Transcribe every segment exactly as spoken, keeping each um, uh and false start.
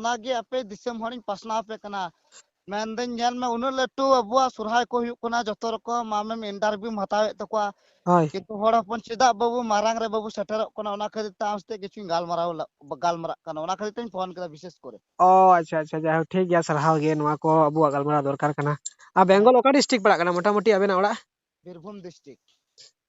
ᱚᱱᱟᱜᱮ ᱟᱯᱮ ᱫᱤᱥᱚᱢ ᱦᱚᱲᱤᱧ ᱯᱟᱥᱱᱟᱣ ᱟᱯᱮ ᱠᱟᱱᱟ᱾ ᱢᱮᱱᱫᱟᱹᱧ, ᱧᱮᱞ ᱢᱮ, ᱩᱱᱟᱹᱜ ᱞᱟᱹᱴᱩ ᱟᱵᱚᱣᱟᱜ ᱥᱚᱨᱦᱟᱭ ᱠᱚ ᱦᱩᱭᱩᱜ ᱠᱟᱱᱟ, ᱡᱚᱛᱚ ᱨᱚᱠᱚᱢ ᱟᱢᱮᱢ interview ᱮᱢ ᱦᱟᱛᱟᱣᱮᱫ ᱛᱟᱠᱚᱣᱟ, ᱦᱳᱭ᱾ ᱠᱤᱱᱛᱩ ᱦᱚᱲ ᱦᱚᱯᱚᱱ ᱪᱮᱫᱟᱜ ᱵᱟᱵᱚ ᱢᱟᱨᱟᱝ ᱨᱮ ᱵᱟᱵᱚ ᱥᱮᱴᱮᱨᱚᱜ ᱠᱟᱱᱟ? ᱚᱱᱟ ᱠᱷᱟᱹᱛᱤᱨ ᱛᱮ ᱟᱢ ᱥᱟᱛᱮ ᱠᱤᱪᱷᱩᱧ ᱜᱟᱞᱢᱟᱨᱟᱣ ᱞᱟ-, ᱜᱟᱞᱢᱟᱨᱟᱜ ᱠᱟᱱᱟ, ᱚᱱᱟ ᱠᱷᱟᱹᱛᱤᱨ ᱛᱮᱧ ᱯᱷᱳᱱ ᱠᱮᱫᱟ ᱵᱤᱥᱮᱥ ᱠᱚᱨᱮ᱾ ᱚ, ᱟᱪᱪᱷᱟ, ᱟᱪᱪᱷᱟ, ᱡᱟᱭᱦᱳᱠ, ᱴᱷᱤᱠ ᱜᱮᱭᱟ, ᱥᱟᱨᱦᱟᱣ ᱜᱮ, ᱱᱚᱣᱟ ᱠᱚ ᱟᱵᱚᱣᱟᱜ ᱜᱟᱞᱢᱟᱨᱟᱣ ᱫᱚᱨᱠᱟᱨ ᱠᱟᱱᱟ᱾ ᱟᱨ ᱵᱮᱝᱜᱚᱞ ᱚᱠᱟ district ᱯᱟᱲᱟᱜ ᱠᱟᱱᱟ ᱢᱚᱴᱟᱢᱩᱴᱤ ᱟᱵᱮᱱᱟᱜ ᱚᱲᱟᱜ? ᱵᱤᱨᱵᱷᱩᱢ district᱾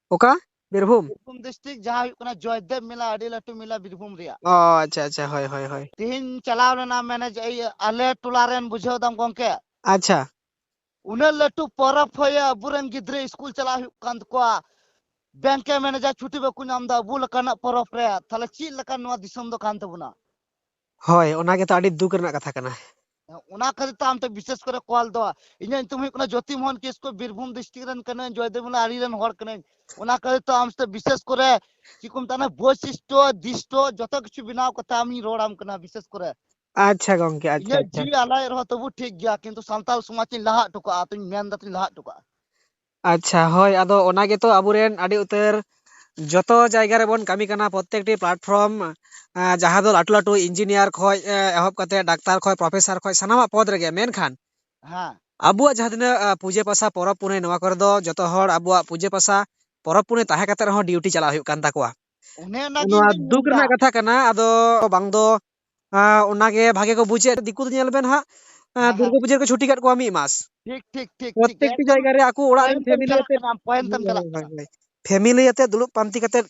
ᱚᱠᱟ? ᱵᱤᱨᱵᱷᱩᱢ? ᱵᱤᱨᱵᱷᱩᱢ district, ᱡᱟᱦᱟᱸ ᱦᱩᱭᱩᱜ ᱠᱟᱱᱟ ᱡᱚᱭᱫᱮᱵ ᱢᱮᱞᱟ, ᱟᱹᱰᱤ ᱞᱟᱹᱴᱩ ᱢᱮᱞᱟ ᱵᱤᱨᱵᱷᱩᱢ ᱨᱮᱭᱟᱜ᱾ ᱚ, ᱟᱪᱪᱷᱟ, ᱟᱪᱪᱷᱟ, ᱦᱳᱭ, ᱦᱳᱭ, ᱦᱳᱭ᱾ ᱛᱮᱦᱮᱧ ᱪᱟᱞᱟᱣ ᱞᱮᱱᱟ ᱢᱮᱱᱮᱡ-, ᱤᱭᱟᱹ, ᱟᱞᱮ ᱴᱚᱞᱟ ᱨᱮᱱ, ᱵᱩᱡᱷᱟᱹᱣ ᱫᱟᱢ ᱜᱚᱝᱠᱮ? ᱟᱪᱪᱷᱟ᱾ ᱩᱱᱟᱹᱜ ᱞᱟᱹᱴᱩ ᱯᱚᱨᱚᱵᱽ ᱦᱩᱭᱩᱜᱼᱟ, ᱟᱵᱚᱨᱮᱱ ᱜᱤᱫᱽᱨᱟᱹ ᱥᱠᱩᱞ ᱪᱟᱞᱟᱣ ᱦᱩᱭᱩᱜ ᱠᱟᱱ ᱛᱟᱠᱚᱣᱟ, ᱵᱮᱝᱠ ᱮ ᱢᱮᱱᱮᱡᱟ, ᱪᱷᱩᱴᱤ ᱵᱟᱠᱚ ᱧᱟᱢ ᱮᱫᱟ ᱟᱵᱚ ᱞᱮᱠᱟᱱᱟᱜ ᱯᱚᱨᱚᱵᱽ ᱨᱮ᱾ ᱛᱟᱦᱞᱮ ᱪᱮᱫ ᱞᱮᱠᱟᱱ ᱱᱚᱣᱟ ᱫᱤᱥᱚᱢ ᱫᱚ ᱠᱟᱱ ᱛᱟᱵᱚᱱᱟ? ᱦᱳᱭ, ᱚᱱᱟ ᱜᱮᱛᱚ ᱟᱹᱰᱤ ᱫᱩᱠ ᱨᱮᱱᱟᱜ ᱠᱟᱛᱷᱟ ᱠᱟᱱᱟ᱾ ᱚᱱᱟ ᱠᱷᱟᱹᱛᱤᱨ ᱛᱮ ᱟᱢ ᱴᱷᱮᱱ ᱵᱤᱥᱮᱥ ᱠᱚᱨᱮ ᱠᱚᱞ ᱫᱚ᱾ ᱤᱧᱟᱹᱜ ᱧᱩᱛᱩᱢ ᱦᱩᱭᱩᱜ ᱠᱟᱱᱟ ᱡᱳᱛᱤ ᱢᱳᱦᱚᱱ ᱠᱤᱥᱠᱩ, ᱵᱤᱨᱵᱷᱩᱢ district ᱨᱮᱱ ᱠᱟᱹᱱᱟᱹᱧ, ᱡᱚᱭᱫᱮᱵ ᱢᱮᱞᱟ ᱟᱲᱮ ᱨᱮᱱ ᱦᱚᱲ ᱠᱟᱹᱱᱟᱹᱧ᱾ ᱚᱱᱟ ᱠᱷᱟᱹᱛᱤᱨ ᱛᱮ ᱟᱢ ᱥᱟᱛᱮ ᱵᱤᱥᱮᱥ ᱠᱚᱨᱮ ᱪᱮᱫ ᱠᱚ ᱢᱮᱛᱟᱜᱼᱟ, ᱵᱳᱭᱥᱤᱥᱴᱚ, ᱫᱤᱥᱴᱚ, ᱡᱚᱛᱚ ᱠᱤᱪᱷᱩ ᱵᱮᱱᱟᱣ ᱠᱟᱛᱮ ᱟᱢᱤᱧ ᱨᱚᱲ ᱟᱢ ᱠᱟᱱᱟ ᱵᱤᱥᱮᱥ ᱠᱚᱨᱮ᱾ ᱟᱪᱪᱷᱟ ᱜᱚᱝᱠᱮ, ᱟᱪᱪᱷᱟ, ᱤᱧᱟᱹᱜ ᱟᱪᱪᱷᱟ᱾ ᱡᱤᱣᱤ ᱟᱞᱟᱭ ᱨᱮᱦᱚᱸ ᱛᱚᱵᱩ ᱴᱷᱤᱠ ᱜᱮᱭᱟ, ᱠᱤᱱᱛᱩ ᱥᱟᱱᱛᱟᱲ ᱥᱚᱢᱟᱡᱽ ᱤᱧ ᱞᱟᱦᱟ ᱦᱚᱴᱚ ᱠᱟᱜᱼᱟ, ᱛᱚᱧ ᱢᱮᱱ ᱫᱟ ᱛᱚᱧ ᱞᱟᱦᱟ ᱦᱚᱴᱚ ᱠᱟᱜᱼᱟ᱾ ᱟᱪᱪᱷᱟ, ᱦᱳᱭ, ᱟᱫᱚ ᱚᱱᱟ ᱜᱮᱛᱚ ᱟᱵᱚᱨᱮᱱ ᱟᱹᱰᱤ ᱩᱛᱟᱹᱨ ᱡᱚᱛᱚ ᱡᱟᱭᱜᱟ ᱨᱮᱵᱚᱱ ᱠᱟᱹᱢᱤ ᱠᱟᱱᱟ, ᱯᱨᱚᱛᱛᱮᱠᱴᱤ platform, ᱟᱸ, ᱡᱟᱦᱟᱸ ᱫᱚ ᱞᱟᱹᱴᱩ ᱞᱟᱹᱴᱩ engineer ᱠᱷᱚᱡ, ᱮ, ᱮᱦᱚᱵ ᱠᱟᱛᱮ ᱰᱟᱠᱛᱟᱨ ᱠᱷᱚᱡ, professor ᱠᱷᱚᱡ, ᱥᱟᱱᱟᱢᱟᱜ ᱯᱚᱫᱽ ᱨᱮᱜᱮ, ᱢᱮᱱᱠᱷᱟᱱ ᱦᱮᱸ᱾ ᱟᱵᱚᱣᱟᱜ ᱡᱟᱦᱟᱸ ᱛᱤᱱᱟᱹᱜ, ᱟ, ᱯᱩᱡᱟᱹ ᱯᱟᱥᱟ, ᱯᱚᱨᱚᱵᱽ ᱯᱩᱱᱟᱹᱭ, ᱱᱚᱣᱟ ᱠᱚᱨᱮ ᱫᱚ ᱡᱚᱛᱚ ᱦᱚᱲ ᱟᱵᱚᱣᱟᱜ ᱯᱩᱡᱟᱹ ᱯᱟᱥᱟ, ᱯᱚᱨᱚᱵᱽ ᱯᱩᱱᱟᱹᱭ ᱛᱟᱦᱮᱸ ᱠᱟᱛᱮ ᱨᱮᱦᱚᱸ duty ᱪᱟᱞᱟᱜ ᱦᱩᱭᱩᱜ ᱠᱟᱱ ᱛᱟᱠᱚᱣᱟ᱾ ᱚᱱᱮ ᱚᱱᱟᱜᱮ ᱱᱚᱣᱟ ᱤᱧ ᱫᱩᱧ ᱫᱩᱠ ᱢᱮᱱᱫᱟ᱾ ᱨᱮᱱᱟᱜ ᱠᱟᱛᱷᱟ ᱠᱟᱱᱟ᱾ ᱟᱫᱚ ᱵᱟᱝ ᱫᱚ, ᱟ, ᱚᱱᱟᱜᱮ ᱵᱷᱟᱜᱮ ᱠᱚ ᱵᱩᱡᱮᱫ᱾ ᱫᱤᱠᱩ ᱫᱚ ᱧᱮᱞ ᱵᱮᱱ ᱦᱟᱸᱜ, ᱟ, ᱦᱮᱸ, ᱦᱮᱸ᱾ ᱫᱩᱨᱜᱟᱹ ᱯᱩᱡᱟᱹ ᱨᱮᱠᱚ ᱪᱷᱩᱴᱤ ᱠᱟᱜ ᱠᱚᱣᱟ ᱢᱤᱫ ᱢᱟᱥ᱾ ᱴᱷᱤᱠ, ᱴᱷᱤᱠ, ᱴᱷᱤᱠ, ᱴᱷᱤᱠ᱾ ᱯᱨᱚᱛᱛᱮᱠᱴᱤ ᱮᱠᱫᱚᱢ ᱡᱟᱭᱜᱟ ᱨᱮ ᱟᱠᱚ ᱚᱲᱟᱜ ᱨᱮᱱ point ᱮᱢ family ᱪᱟᱞᱟᱜ ᱟᱛᱮᱫ, ᱠᱟᱱᱟ, point ᱮᱢ ᱦᱳᱭ, ᱪᱟᱞᱟᱜ ᱦᱳᱭ, ᱠᱟᱱᱟ᱾ ᱦᱳᱭ᱾ Family ᱟᱛᱮᱫ ᱫᱩᱲᱩᱵ ᱯᱟᱱᱛᱮ ᱠᱟᱛᱮᱫ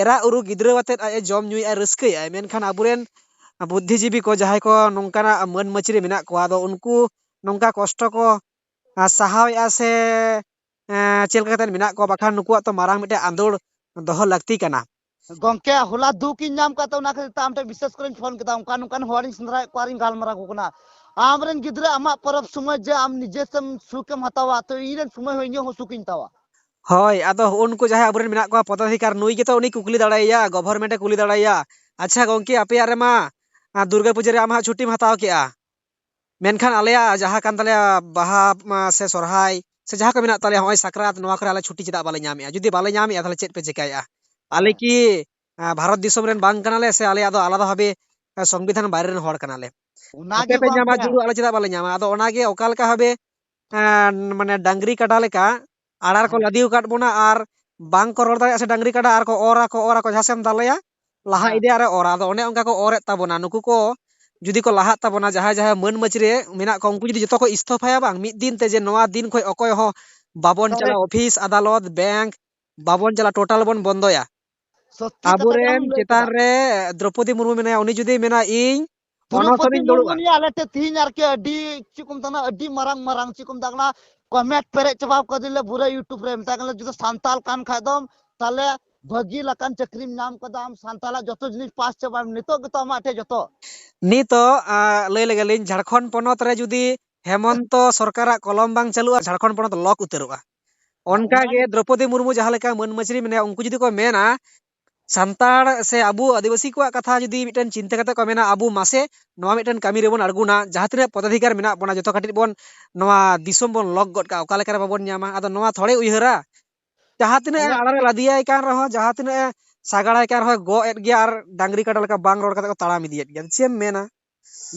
ᱮᱨᱟ ᱩᱨᱩ ᱜᱤᱫᱽᱨᱟᱹ ᱟᱛᱮᱫ ᱟᱡ ᱮ ᱡᱚᱢ ᱧᱩᱭᱮᱫᱼᱟᱭ, ᱨᱟᱹᱥᱠᱟᱹᱭᱮᱫᱼᱟᱭ, ᱢᱮᱱᱠᱷᱟᱱ ᱟᱵᱚᱨᱮᱱ ᱵᱩᱫᱽᱫᱷᱤᱡᱤᱵᱤ ᱠᱚ ᱡᱟᱦᱟᱸᱭ ᱠᱚ ᱱᱚᱝᱠᱟᱱᱟᱜ ᱢᱟᱹᱱ ᱢᱟᱹᱪᱨᱤ ᱢᱮᱱᱟᱜ ᱠᱚᱣᱟ, ᱟᱫᱚ ᱩᱱᱠᱩ ᱱᱚᱝᱠᱟ ᱠᱚᱥᱴᱚ ᱠᱚ, ᱟ, ᱥᱟᱦᱟᱣᱮᱫᱼᱟ ᱥᱮ, ᱮᱸ, ᱪᱮᱫ ᱞᱮᱠᱟ ᱠᱟᱛᱮᱫ ᱢᱮᱱᱟᱜ ᱠᱚᱣᱟ, ᱵᱟᱠᱷᱟᱱ ᱱᱩᱠᱩᱣᱟᱜ ᱛᱚ ᱢᱟᱨᱟᱝ ᱢᱤᱫᱴᱮᱱ ᱟᱸᱫᱳᱲ ᱫᱚᱦᱚ ᱞᱟᱹᱠᱛᱤ ᱠᱟᱱᱟ᱾ ᱜᱚᱝᱠᱮ, ᱦᱚᱞᱟ ᱫᱩᱠ ᱤᱧ ᱧᱟᱢ ᱠᱟᱫ ᱛᱮ ᱚᱱᱟ ᱠᱷᱟᱹᱛᱤᱨ ᱛᱮ ᱟᱢ ᱴᱷᱮᱱ ᱵᱤᱥᱮᱥ ᱠᱚᱨᱮᱧ ᱯᱷᱳᱱ ᱠᱮᱫᱟ᱾ ᱚᱱᱠᱟᱱ ᱚᱱᱠᱟᱱ ᱦᱚᱲᱤᱧ ᱥᱮᱸᱫᱽᱨᱟᱭᱮᱫ ᱠᱚᱣᱟ ᱟᱨᱤᱧ ᱜᱟᱞᱢᱟᱨᱟᱣ ᱟᱠᱚ ᱠᱟᱱᱟ᱾ ᱟᱢᱨᱮᱱ ᱜᱤᱫᱽᱨᱟᱹ ᱟᱢᱟᱜ ᱯᱚᱨᱚᱵᱽ ᱥᱚᱢᱚᱭ ᱡᱮ ᱟᱢ ᱱᱤᱡᱮᱛᱮᱢ ᱥᱩᱠᱮᱢ ᱦᱟᱛᱟᱣᱟ, ᱛᱚ ᱤᱧᱨᱮᱱ ᱥᱚᱢᱚᱭ ᱦᱚᱸ ᱤᱧᱟᱹᱜ ᱦᱚᱸ ᱥᱩᱠᱤᱧ ᱦᱟᱛᱟᱣᱟ᱾ ᱦᱳᱭ, ᱟᱫᱚ ᱦᱩᱜᱼᱩ ᱱᱩᱠᱩ ᱡᱟᱦᱟᱸᱭ ᱟᱵᱚᱨᱮᱱ ᱢᱮᱱᱟᱜ ᱠᱚᱣᱟ ᱯᱚᱫᱟᱫᱷᱤᱠᱟᱨ, ᱱᱩᱭ ᱜᱮᱛᱚ ᱩᱱᱤ ᱠᱩᱠᱞᱤ ᱫᱟᱲᱮᱭᱟᱭᱟ, government ᱮ ᱠᱩᱞᱤ ᱫᱟᱲᱮᱭᱟᱭᱟ, "ᱟᱪᱪᱷᱟ ᱜᱚᱝᱠᱮ, ᱟᱯᱮᱭᱟᱜ ᱨᱮᱢᱟ, ᱟ, ᱫᱩᱨᱜᱟᱹ ᱯᱩᱡᱟᱹ ᱨᱮ ᱟᱢ ᱦᱟᱸᱜ ᱪᱷᱩᱴᱤᱢ ᱦᱟᱛᱟᱣ ᱠᱮᱜᱼᱟ, ᱢᱮᱱᱠᱷᱟᱱ ᱟᱞᱮᱭᱟᱜ ᱡᱟᱦᱟᱸ ᱠᱟᱱ ᱛᱟᱞᱮᱭᱟ ᱵᱟᱦᱟ, ᱢᱟ, ᱥᱮ ᱥᱚᱨᱦᱟᱭ ᱥᱮ ᱡᱟᱦᱟᱸ ᱠᱚ ᱢᱮᱱᱟᱜ ᱛᱟᱞᱮᱭᱟ, ᱦᱚᱸᱜᱼᱚᱭ ᱥᱟᱠᱨᱟᱛ, ᱱᱚᱣᱟ ᱠᱚᱨᱮ ᱟᱞᱮ ᱪᱷᱩᱴᱤ ᱪᱮᱫᱟᱜ ᱵᱟᱞᱮ ᱧᱟᱢᱮᱜᱼᱟ? ᱡᱩᱫᱤ ᱵᱟᱞᱮ ᱧᱟᱢᱮᱜᱼᱟ, ᱛᱟᱦᱞᱮ ᱪᱮᱫ ᱯᱮ ᱪᱮᱠᱟᱭᱮᱜᱼᱟ? ᱟᱞᱮ ᱦᱮᱸ᱾ ᱠᱤ, ᱟ, ᱵᱷᱟᱨᱚᱛ ᱫᱤᱥᱚᱢ ᱨᱮᱱ ᱵᱟᱝ ᱠᱟᱱᱟᱞᱮ ᱥᱮ ᱟᱞᱮᱭᱟᱜ ᱫᱚ ᱟᱞᱟᱫᱟ ᱵᱷᱟᱵᱮ, ᱥᱚᱝᱵᱤᱫᱷᱟᱱ ᱵᱟᱭᱨᱮ ᱨᱮᱱ ᱦᱚᱲ ᱠᱟᱱᱟᱞᱮ᱾ ᱟᱯᱮ ᱯᱮ ᱧᱟᱢᱟ ᱡᱩᱲᱩ, ᱟᱞᱮ ᱪᱮᱫᱟᱜ ᱵᱟᱞᱮ ᱧᱟᱢᱟ? ᱟᱫᱚ ᱚᱱᱟᱜᱮ ᱚᱠᱟ ᱞᱮᱠᱟ ᱵᱷᱟᱵᱮ, ᱮᱸ, ᱢᱟᱱᱮ ᱰᱟᱝᱨᱤ ᱠᱟᱰᱟ ᱞᱮᱠᱟ ᱟᱲᱟᱨ ᱠᱚ ᱞᱟᱫᱮ ᱟᱠᱟᱫ ᱵᱚᱱᱟ ᱟᱨ ᱵᱟᱝ ᱠᱚ ᱨᱚᱲ ᱫᱟᱲᱮᱭᱟᱜᱼᱟ ᱥᱮ ᱰᱟᱝᱨᱤ ᱠᱟᱰᱟ, ᱟᱨ ᱠᱚ ᱚᱨᱟ ᱠᱚ ᱚᱨᱟ ᱠᱚ ᱡᱟᱦᱟᱸ ᱥᱮᱫ ᱮᱢ ᱫᱟᱞᱮᱭᱟ, ᱞᱟᱦᱟ ᱤᱫᱤ ᱟᱨᱮ ᱚᱨᱟ᱾ ᱟᱫᱚ ᱚᱱᱮ ᱚᱱᱠᱟ ᱠᱚ ᱚᱨᱮᱫ ᱛᱟᱵᱚᱱᱟ᱾ ᱱᱩᱠᱩ ᱠᱚ ᱡᱩᱫᱤ ᱠᱚ ᱞᱟᱦᱟᱜ ᱛᱟᱵᱚᱱᱟ, ᱡᱟᱦᱟᱸᱭ ᱡᱟᱦᱟᱸᱭ ᱢᱟᱹᱱ ᱢᱟᱹᱪᱨᱤ ᱢᱮᱱᱟᱜ ᱠᱚᱣᱟ, ᱩᱱᱠᱩ ᱡᱩᱫᱤ ᱡᱚᱛᱚ ᱠᱚ ᱤᱥᱛᱷᱚᱯᱷᱟᱭᱟ ᱵᱟᱝ ᱢᱤᱫ ᱫᱤᱱ ᱛᱮ, ᱡᱮ ᱱᱚᱣᱟ ᱫᱤᱱ ᱠᱷᱚᱱ ᱚᱠᱚᱭ ᱦᱚᱸ ᱵᱟᱵᱚᱱ ᱪᱟᱞᱟᱜᱼᱟ ᱚᱯᱷᱤᱥ, ᱟᱫᱟᱞᱚᱛ, ᱵᱮᱝᱠ, ᱵᱟᱵᱚᱱ ᱪᱟᱞᱟᱜᱼᱟ, ᱴᱳᱴᱟᱞ ᱵᱚᱱ ᱵᱚᱱᱫᱚᱭᱟ᱾ ᱥᱚᱛᱛᱤ ᱠᱟᱛᱷᱟ ᱟᱵᱚᱨᱮᱱ ᱠᱟᱱᱟᱢ ᱞᱟᱹᱭ ᱪᱮᱛᱟᱱ ᱠᱟᱫᱟ᱾ ᱨᱮ ᱫᱨᱚᱯᱚᱫᱤ ᱢᱩᱨᱢᱩ ᱢᱮᱱᱟᱭᱟ, ᱩᱱᱤ ᱡᱩᱫᱤ ᱢᱮᱱᱟ, "ᱤᱧ ᱚᱱᱚᱥᱚᱱ ᱫᱨᱚᱯᱚᱫᱤ ᱨᱤᱧ ᱢᱩᱨᱢᱩ ᱫᱩᱲᱩᱵᱼᱟ", ᱱᱤᱭᱮ ᱟᱞᱮ ᱴᱷᱮᱱ ᱛᱤᱦᱤᱧ ᱟᱨᱠᱤ ᱟᱹᱰᱤ ᱪᱮᱫ ᱠᱚ ᱢᱮᱛᱟᱜᱼᱟ, ᱟᱹᱰᱤ ᱢᱟᱨᱟᱝ ᱢᱟᱨᱟᱝ ᱪᱮᱫ ᱠᱚ ᱢᱮᱛᱟᱜ ᱠᱟᱱᱟ, ᱠᱚᱢᱮᱱᱴ ᱯᱮᱨᱮᱡ ᱪᱟᱵᱟ ᱠᱟᱫᱤᱧ ᱞᱮ ᱯᱩᱨᱟᱹ YouTube ᱨᱮ᱾ ᱢᱮᱛᱟᱭ ᱠᱟᱱᱟ, "ᱡᱩᱫᱤ ᱥᱟᱱᱛᱟᱞ ᱠᱟᱱ ᱠᱷᱟᱡ ᱫᱚᱢ, ᱛᱟᱦᱞᱮ ᱵᱷᱟᱹᱜᱤ ᱞᱮᱠᱟᱱ ᱪᱟᱹᱠᱨᱤᱢ ᱧᱟᱢ ᱠᱟᱫᱟ, ᱟᱢ ᱥᱟᱱᱛᱟᱞᱟᱜ ᱡᱚᱛᱚ ᱡᱤᱱᱤᱥ ᱯᱟᱥ ᱪᱟᱵᱟᱭ ᱢᱮ, ᱱᱤᱛᱚᱜ ᱜᱮᱛᱚ ᱟᱢᱟᱜ ᱴᱷᱮᱡ ᱡᱚᱛᱚ᱾" ᱱᱤᱛᱚᱜ, ᱟ, ᱞᱟᱹᱭ ᱞᱮᱜᱮ ᱞᱤᱧ, ᱡᱷᱟᱲᱠᱷᱚᱸᱰ ᱯᱚᱱᱚᱛ ᱨᱮ ᱡᱩᱫᱤ ᱦᱮᱢᱚᱱᱛᱚ ᱥᱚᱨᱠᱟᱨᱟᱜ ᱠᱚᱞᱚᱢ ᱵᱟᱝ ᱪᱟᱹᱞᱩᱜᱼᱟ, ᱡᱷᱟᱲᱠᱷᱚᱸᱰ ᱯᱚᱱᱚᱛ ᱞᱚᱠ ᱩᱛᱟᱹᱨᱚᱜᱼᱟ᱾ ᱦᱮᱸ, ᱚᱱᱠᱟ ᱚᱱᱟ ᱜᱮ ᱜᱮ᱾ ᱫᱨᱚᱯᱚᱫᱤ ᱢᱩᱨᱢᱩ ᱡᱟᱦᱟᱸ ᱞᱮᱠᱟ ᱢᱟᱹᱱ ᱢᱟᱹᱪᱨᱤ ᱢᱮᱱᱟᱭᱟ, ᱩᱱᱠᱩ ᱡᱩᱫᱤ ᱠᱚ ᱢᱮᱱᱟ, ᱥᱟᱱᱛᱟᱲ ᱥᱮ ᱟᱵᱚ ᱟᱹᱫᱤᱵᱟᱹᱥᱤ ᱠᱚᱣᱟᱜ ᱠᱟᱛᱷᱟ ᱡᱩᱫᱤ ᱢᱤᱫᱴᱮᱱ ᱪᱤᱱᱛᱟᱹ ᱠᱟᱛᱮ ᱠᱚ ᱢᱮᱱᱟ, "ᱟᱵᱚ ᱢᱟᱥᱮ ᱱᱚᱣᱟ ᱢᱤᱫᱴᱮᱱ ᱠᱟᱹᱢᱤ ᱨᱮᱵᱚᱱ ᱟᱬᱜᱚᱱᱟ, ᱡᱟᱦᱟᱸ ᱛᱤᱱᱟᱹᱜ ᱯᱚᱫᱟᱫᱷᱤᱠᱟᱨ ᱢᱮᱱᱟᱜ ᱵᱚᱱᱟ, ᱡᱚᱛᱚ ᱠᱟᱹᱴᱤᱡ ᱵᱚᱱ ᱱᱚᱣᱟ ᱫᱤᱥᱚᱢ ᱵᱚᱱ ᱞᱚᱠ ᱜᱚᱫ ᱠᱟᱜᱼᱟ, ᱚᱠᱟ ᱞᱮᱠᱟ ᱨᱮ ᱵᱟᱵᱚᱱ ᱧᱟᱢᱟ?" ᱟᱫᱚ ᱱᱚᱣᱟ ᱛᱷᱚᱲᱮ ᱩᱭᱦᱟᱹᱨᱟ, ᱡᱟᱦᱟᱸ ᱛᱤᱱᱟᱹᱜ ᱮ ᱚᱱᱟ ᱟᱲᱟᱨᱮ ᱞᱟᱫᱮᱭᱟᱭ ᱠᱟᱱ ᱨᱮᱦᱚᱸ, ᱡᱟᱦᱟᱸ ᱛᱤᱱᱟᱹᱜ ᱮ ᱥᱟᱜᱟᱲᱟᱭ ᱠᱟᱱ ᱨᱮᱦᱚᱸ, ᱜᱚᱜ ᱮᱫ ᱜᱮᱭᱟ ᱟᱨ ᱰᱟᱝᱨᱤ ᱠᱟᱰᱟ ᱞᱮᱠᱟ ᱵᱟᱝ ᱨᱚᱲ ᱠᱟᱛᱮ ᱠᱚ ᱛᱟᱲᱟᱢ ᱤᱫᱤᱭᱮᱫ ᱜᱮᱭᱟ᱾ ᱪᱮᱫ ᱮᱢ ᱢᱮᱱᱟ?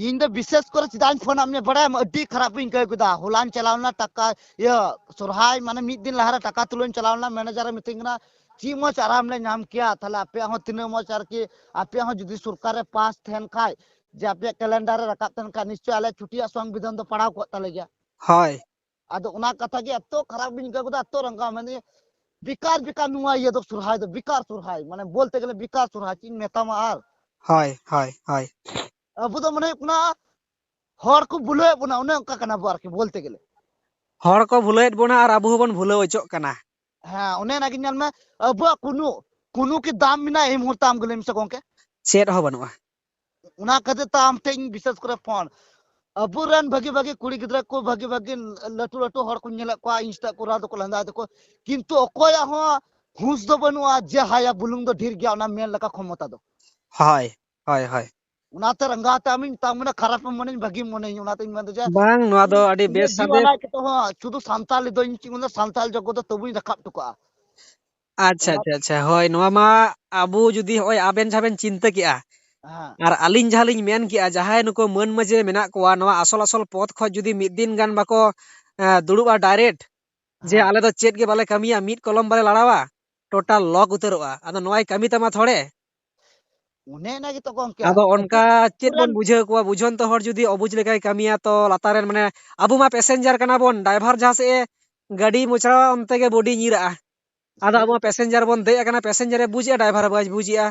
ᱤᱧ ᱫᱚ ᱵᱤᱥᱮᱥ ᱠᱚᱨᱮ ᱪᱮᱫᱟᱜ ᱤᱧ ᱯᱷᱳᱱ ᱟᱫ ᱢᱮᱭᱟ ᱵᱟᱲᱟᱭᱟᱢ? ᱟᱹᱰᱤ ᱠᱷᱟᱨᱟᱯ ᱤᱧ ᱟᱹᱭᱠᱟᱹᱣ ᱠᱮᱫᱟ᱾ ᱦᱚᱞᱟᱧ ᱪᱟᱞᱟᱣ ᱞᱮᱱᱟ ᱴᱟᱠᱟ, ᱤᱭᱟᱹ, ᱥᱚᱨᱦᱟᱭ ᱢᱟᱱᱮ ᱢᱤᱫ ᱫᱤᱱ ᱞᱟᱦᱟᱨᱮ ᱴᱟᱠᱟ ᱛᱩᱞᱟᱹᱣ ᱤᱧ ᱪᱟᱞᱟᱣ ᱞᱮᱱᱟ, ᱢᱮᱱᱮᱡᱟᱨ ᱮ ᱢᱤᱛᱟᱹᱧ ᱠᱟᱱᱟ, "ᱪᱮᱫ ᱢᱚᱡᱽ ᱟᱨᱟᱢ ᱞᱮ ᱧᱟᱢ ᱠᱮᱭᱟ, ᱛᱟᱦᱞᱮ ᱟᱯᱮᱭᱟᱜ ᱦᱚᱸ ᱛᱤᱱᱟᱹᱜ ᱢᱚᱡᱽ ᱟᱨᱠᱤ, ᱟᱯᱮᱭᱟᱜ ᱦᱚᱸ ᱡᱩᱫᱤ ᱥᱚᱨᱠᱟᱨ ᱨᱮ ᱯᱟᱥ ᱛᱟᱦᱮᱱ ᱠᱷᱟᱡ, ᱡᱮ ᱟᱯᱮᱭᱟᱜ ᱠᱮᱞᱮᱱᱰᱟᱨ ᱨᱮ ᱨᱟᱠᱟᱵ ᱛᱟᱦᱮᱱ ᱠᱷᱟᱡ, ᱱᱤᱥᱪᱚᱭ ᱟᱞᱮ ᱪᱷᱩᱴᱤᱭᱟᱜ ᱥᱚᱝᱵᱤᱫᱷᱟᱱ ᱫᱚ ᱯᱟᱲᱟᱣ ᱠᱚᱜ ᱛᱟᱞᱮ ᱜᱮᱭᱟ᱾" ᱦᱳᱭ᱾ ᱟᱫᱚ ᱚᱱᱟ ᱠᱟᱛᱷᱟ ᱜᱮ ᱮᱛᱚ ᱠᱷᱟᱨᱟᱯ ᱤᱧ ᱟᱹᱭᱠᱟᱹᱣ ᱠᱮᱫᱟ, ᱮᱛᱚ ᱨᱟᱸᱜᱟᱣ, ᱢᱟᱱᱮ ᱵᱮᱠᱟᱨ ᱵᱮᱠᱟᱨ ᱱᱚᱣᱟ ᱤᱭᱟᱹ ᱫᱚ, ᱥᱚᱨᱦᱟᱭ ᱫᱚ ᱵᱮᱠᱟᱨ ᱥᱚᱨᱦᱟᱭ, ᱢᱟᱱᱮ ᱵᱚᱞᱛᱮ ᱜᱮᱞᱮ ᱵᱮᱠᱟᱨ ᱥᱚᱨᱦᱟᱭ, ᱪᱮᱫ ᱤᱧ ᱢᱮᱛᱟᱢᱟ ᱟᱨ᱾ ᱦᱳᱭ, ᱦᱳᱭ, ᱦᱳᱭ᱾ ᱟᱵᱚ ᱫᱚ ᱢᱟᱱᱮ ᱦᱩᱭᱩᱜ ᱠᱟᱱᱟ ᱦᱚᱲ ᱠᱚ ᱵᱷᱩᱞᱟᱹᱣᱮᱫ ᱵᱚᱱᱟ, ᱚᱱᱮ ᱚᱱᱠᱟ ᱠᱟᱱᱟ ᱵᱚ ᱟᱨᱠᱤ ᱵᱚᱞᱛᱮ ᱜᱮᱞᱮ᱾ ᱦᱚᱲ ᱠᱚ ᱵᱷᱩᱞᱟᱹᱣᱮᱫ ᱵᱚᱱᱟ ᱟᱨ ᱟᱵᱚ ᱦᱚᱸᱵᱚᱱ ᱵᱷᱩᱞᱟᱹᱣ ᱦᱚᱪᱚᱜ ᱠᱟᱱᱟ᱾ ᱦᱮᱸ, ᱚᱱᱮ ᱚᱱᱟᱜᱮ ᱧᱮᱞ ᱢᱮ, ᱟᱵᱚᱣᱟᱜ ᱠᱳᱱᱳ, ᱠᱳᱱᱳ ᱠᱤ ᱫᱟᱢ ᱢᱮᱱᱟᱜᱼᱟ ᱮᱭ ᱢᱩᱦᱩᱨᱛᱮ? ᱟᱢ ᱜᱮ ᱞᱟᱹᱭ ᱢᱮᱥᱮ ᱜᱚᱝᱠᱮ᱾ ᱪᱮᱫ ᱦᱚᱸ ᱵᱟᱹᱱᱩᱜᱼᱟ᱾ ᱚᱱᱟ ᱠᱷᱟᱹᱛᱤᱨ ᱛᱮ ᱟᱢ ᱴᱷᱮᱱ ᱤᱧ ᱵᱤᱥᱮᱥ ᱠᱚᱨᱮ ᱯᱷᱳᱱ᱾ ᱟᱵᱚᱨᱮᱱ ᱵᱷᱟᱹᱜᱤ ᱵᱷᱟᱹᱜᱤ ᱠᱩᱲᱤ ᱜᱤᱫᱽᱨᱟᱹ ᱠᱚ, ᱵᱷᱟᱹᱜᱤ ᱵᱷᱟᱹᱜᱤ ᱞᱟᱹᱴᱩ ᱞᱟᱹᱴᱩ ᱦᱚᱲ ᱠᱚᱧ ᱧᱮᱞᱮᱫ ᱠᱚᱣᱟ, ᱤᱱᱥᱴᱟ ᱠᱚᱨᱟᱣ ᱫᱟᱠᱚ, ᱞᱟᱸᱫᱟᱭ ᱫᱟᱠᱚ, ᱠᱤᱱᱛᱩ ᱚᱠᱚᱭᱟᱜ ᱦᱚᱸ ᱦᱩᱸᱥ ᱫᱚ ᱵᱟᱹᱱᱩᱜᱼᱟ ᱡᱮ ᱦᱟᱭᱟ ᱵᱩᱞᱩᱝ ᱫᱚ ᱰᱷᱮᱨ ᱜᱮᱭᱟ, ᱚᱱᱟ ᱢᱮᱱ ᱞᱮᱠᱟ ᱠᱷᱚᱢᱚᱛᱟ ᱫᱚ᱾ ᱦᱳᱭ, ᱦᱳᱭ, ᱦᱳᱭ᱾ ᱚᱱᱟᱛᱮ ᱨᱟᱸᱜᱟᱣ ᱛᱮ ᱟᱢᱤᱧ ᱢᱮᱛᱟᱢ ᱠᱟᱱᱟ, ᱠᱷᱟᱨᱟᱯ ᱮᱢ ᱢᱚᱱᱮᱧ, ᱵᱷᱟᱹᱜᱤᱢ ᱢᱚᱱᱮᱧ, ᱚᱱᱟᱛᱮᱧ ᱢᱮᱱᱫᱟ ᱡᱮ ᱵᱟᱝ, ᱱᱚᱣᱟ ᱫᱚ ᱟᱹᱰᱤ ᱤᱧ ᱫᱚ ᱵᱮᱥ ᱡᱤᱣᱤ ᱥᱟᱸᱫᱮᱥ᱾ ᱟᱞᱟᱭ ᱠᱟᱛᱮ ᱦᱚᱸ ᱥᱩᱫᱷᱩ ᱥᱟᱱᱛᱟᱞ ᱫᱚ ᱤᱧ ᱪᱮᱫ ᱢᱮᱱᱫᱟ, ᱥᱟᱱᱛᱟᱞ ᱡᱚᱜᱚᱛ ᱫᱚ ᱛᱟᱹᱵᱩᱧ ᱨᱟᱠᱟᱵ ᱦᱚᱴᱚ ᱠᱟᱜᱼᱟ᱾ ᱟᱪᱪᱷᱟ, ᱚᱱᱟ ᱟᱪᱪᱷᱟ, ᱟᱪᱪᱷᱟ, ᱦᱳᱭ, ᱱᱚᱣᱟ ᱢᱟ ᱟᱵᱚ ᱡᱩᱫᱤ ᱦᱚᱸᱜᱼᱚᱭ ᱟᱵᱮᱱ ᱡᱟᱦᱟᱸ ᱵᱮᱱ ᱪᱤᱱᱛᱟᱹ ᱠᱮᱜᱼᱟ, ᱦᱮᱸ᱾ ᱟᱨ ᱟᱹᱞᱤᱧ ᱡᱟᱦᱟᱸ ᱞᱤᱧ ᱢᱮᱱ ᱠᱮᱜᱼᱟ, ᱡᱟᱦᱟᱸᱭ ᱱᱩᱠᱩ ᱢᱟᱹᱱ ᱢᱟᱹᱡᱷᱤ ᱨᱮ ᱢᱮᱱᱟᱜ ᱠᱚᱣᱟ, ᱱᱚᱣᱟ ᱟᱥᱚᱞ ᱟᱥᱚᱞ ᱯᱚᱫᱽ ᱠᱷᱚᱡ ᱡᱩᱫᱤ ᱢᱤᱫ ᱫᱤᱱ ᱜᱟᱱ ᱵᱟᱠᱚ, ᱮ, ᱫᱩᱲᱩᱵᱼᱟ direct, ᱡᱮ ᱦᱮᱸ᱾ ᱟᱞᱮ ᱫᱚ ᱪᱮᱫ ᱜᱮ ᱵᱟᱞᱮ ᱠᱟᱹᱢᱤᱭᱟ, ᱢᱤᱫ ᱠᱚᱞᱚᱢ ᱵᱟᱞᱮ ᱞᱟᱲᱟᱣᱟ, total lock ᱩᱛᱟᱹᱨᱚᱜᱼᱟ᱾ ᱟᱫᱚ ᱱᱚᱣᱟᱭ ᱠᱟᱹᱢᱤ ᱛᱟᱢᱟ ᱛᱷᱚᱲᱮ? ᱚᱱᱮ ᱚᱱᱟ ᱜᱮᱛᱚ ᱜᱚᱝᱠᱮ᱾ ᱟᱫᱚ ᱚᱱᱠᱟ ᱪᱮᱫ ᱵᱚᱱ ᱵᱩᱡᱷᱟᱹᱣ ᱠᱚᱣᱟ? ᱵᱩᱡᱷᱚᱱᱛᱚ ᱦᱚᱲ ᱡᱩᱫᱤ ᱚᱵᱩᱡᱽ ᱞᱮᱠᱟᱭ ᱠᱟᱹᱢᱤᱭᱟ, ᱛᱚ ᱞᱟᱛᱟᱨ ᱨᱮᱱ, ᱢᱟᱱᱮ, ᱟᱵᱚ ᱢᱟ passenger ᱠᱟᱱᱟ ᱵᱚᱱ, driver ᱡᱟᱦᱟᱸ ᱥᱮᱫ ᱮ ᱜᱟᱹᱰᱤ ᱢᱚᱪᱲᱟᱣᱟ, ᱚᱱᱛᱮ ᱜᱮ body ᱧᱤᱨᱟᱜᱼᱟ᱾ ᱟᱫᱚ ᱥᱮ ᱟᱵᱚ ᱢᱟ passenger ᱵᱚᱱ ᱫᱮᱡ ᱟᱠᱟᱱᱟ, passenger ᱮ ᱵᱩᱡᱽ ᱮᱜᱼᱟ, driver ᱵᱟᱭ ᱵᱩᱡᱽ ᱮᱜᱼᱟ᱾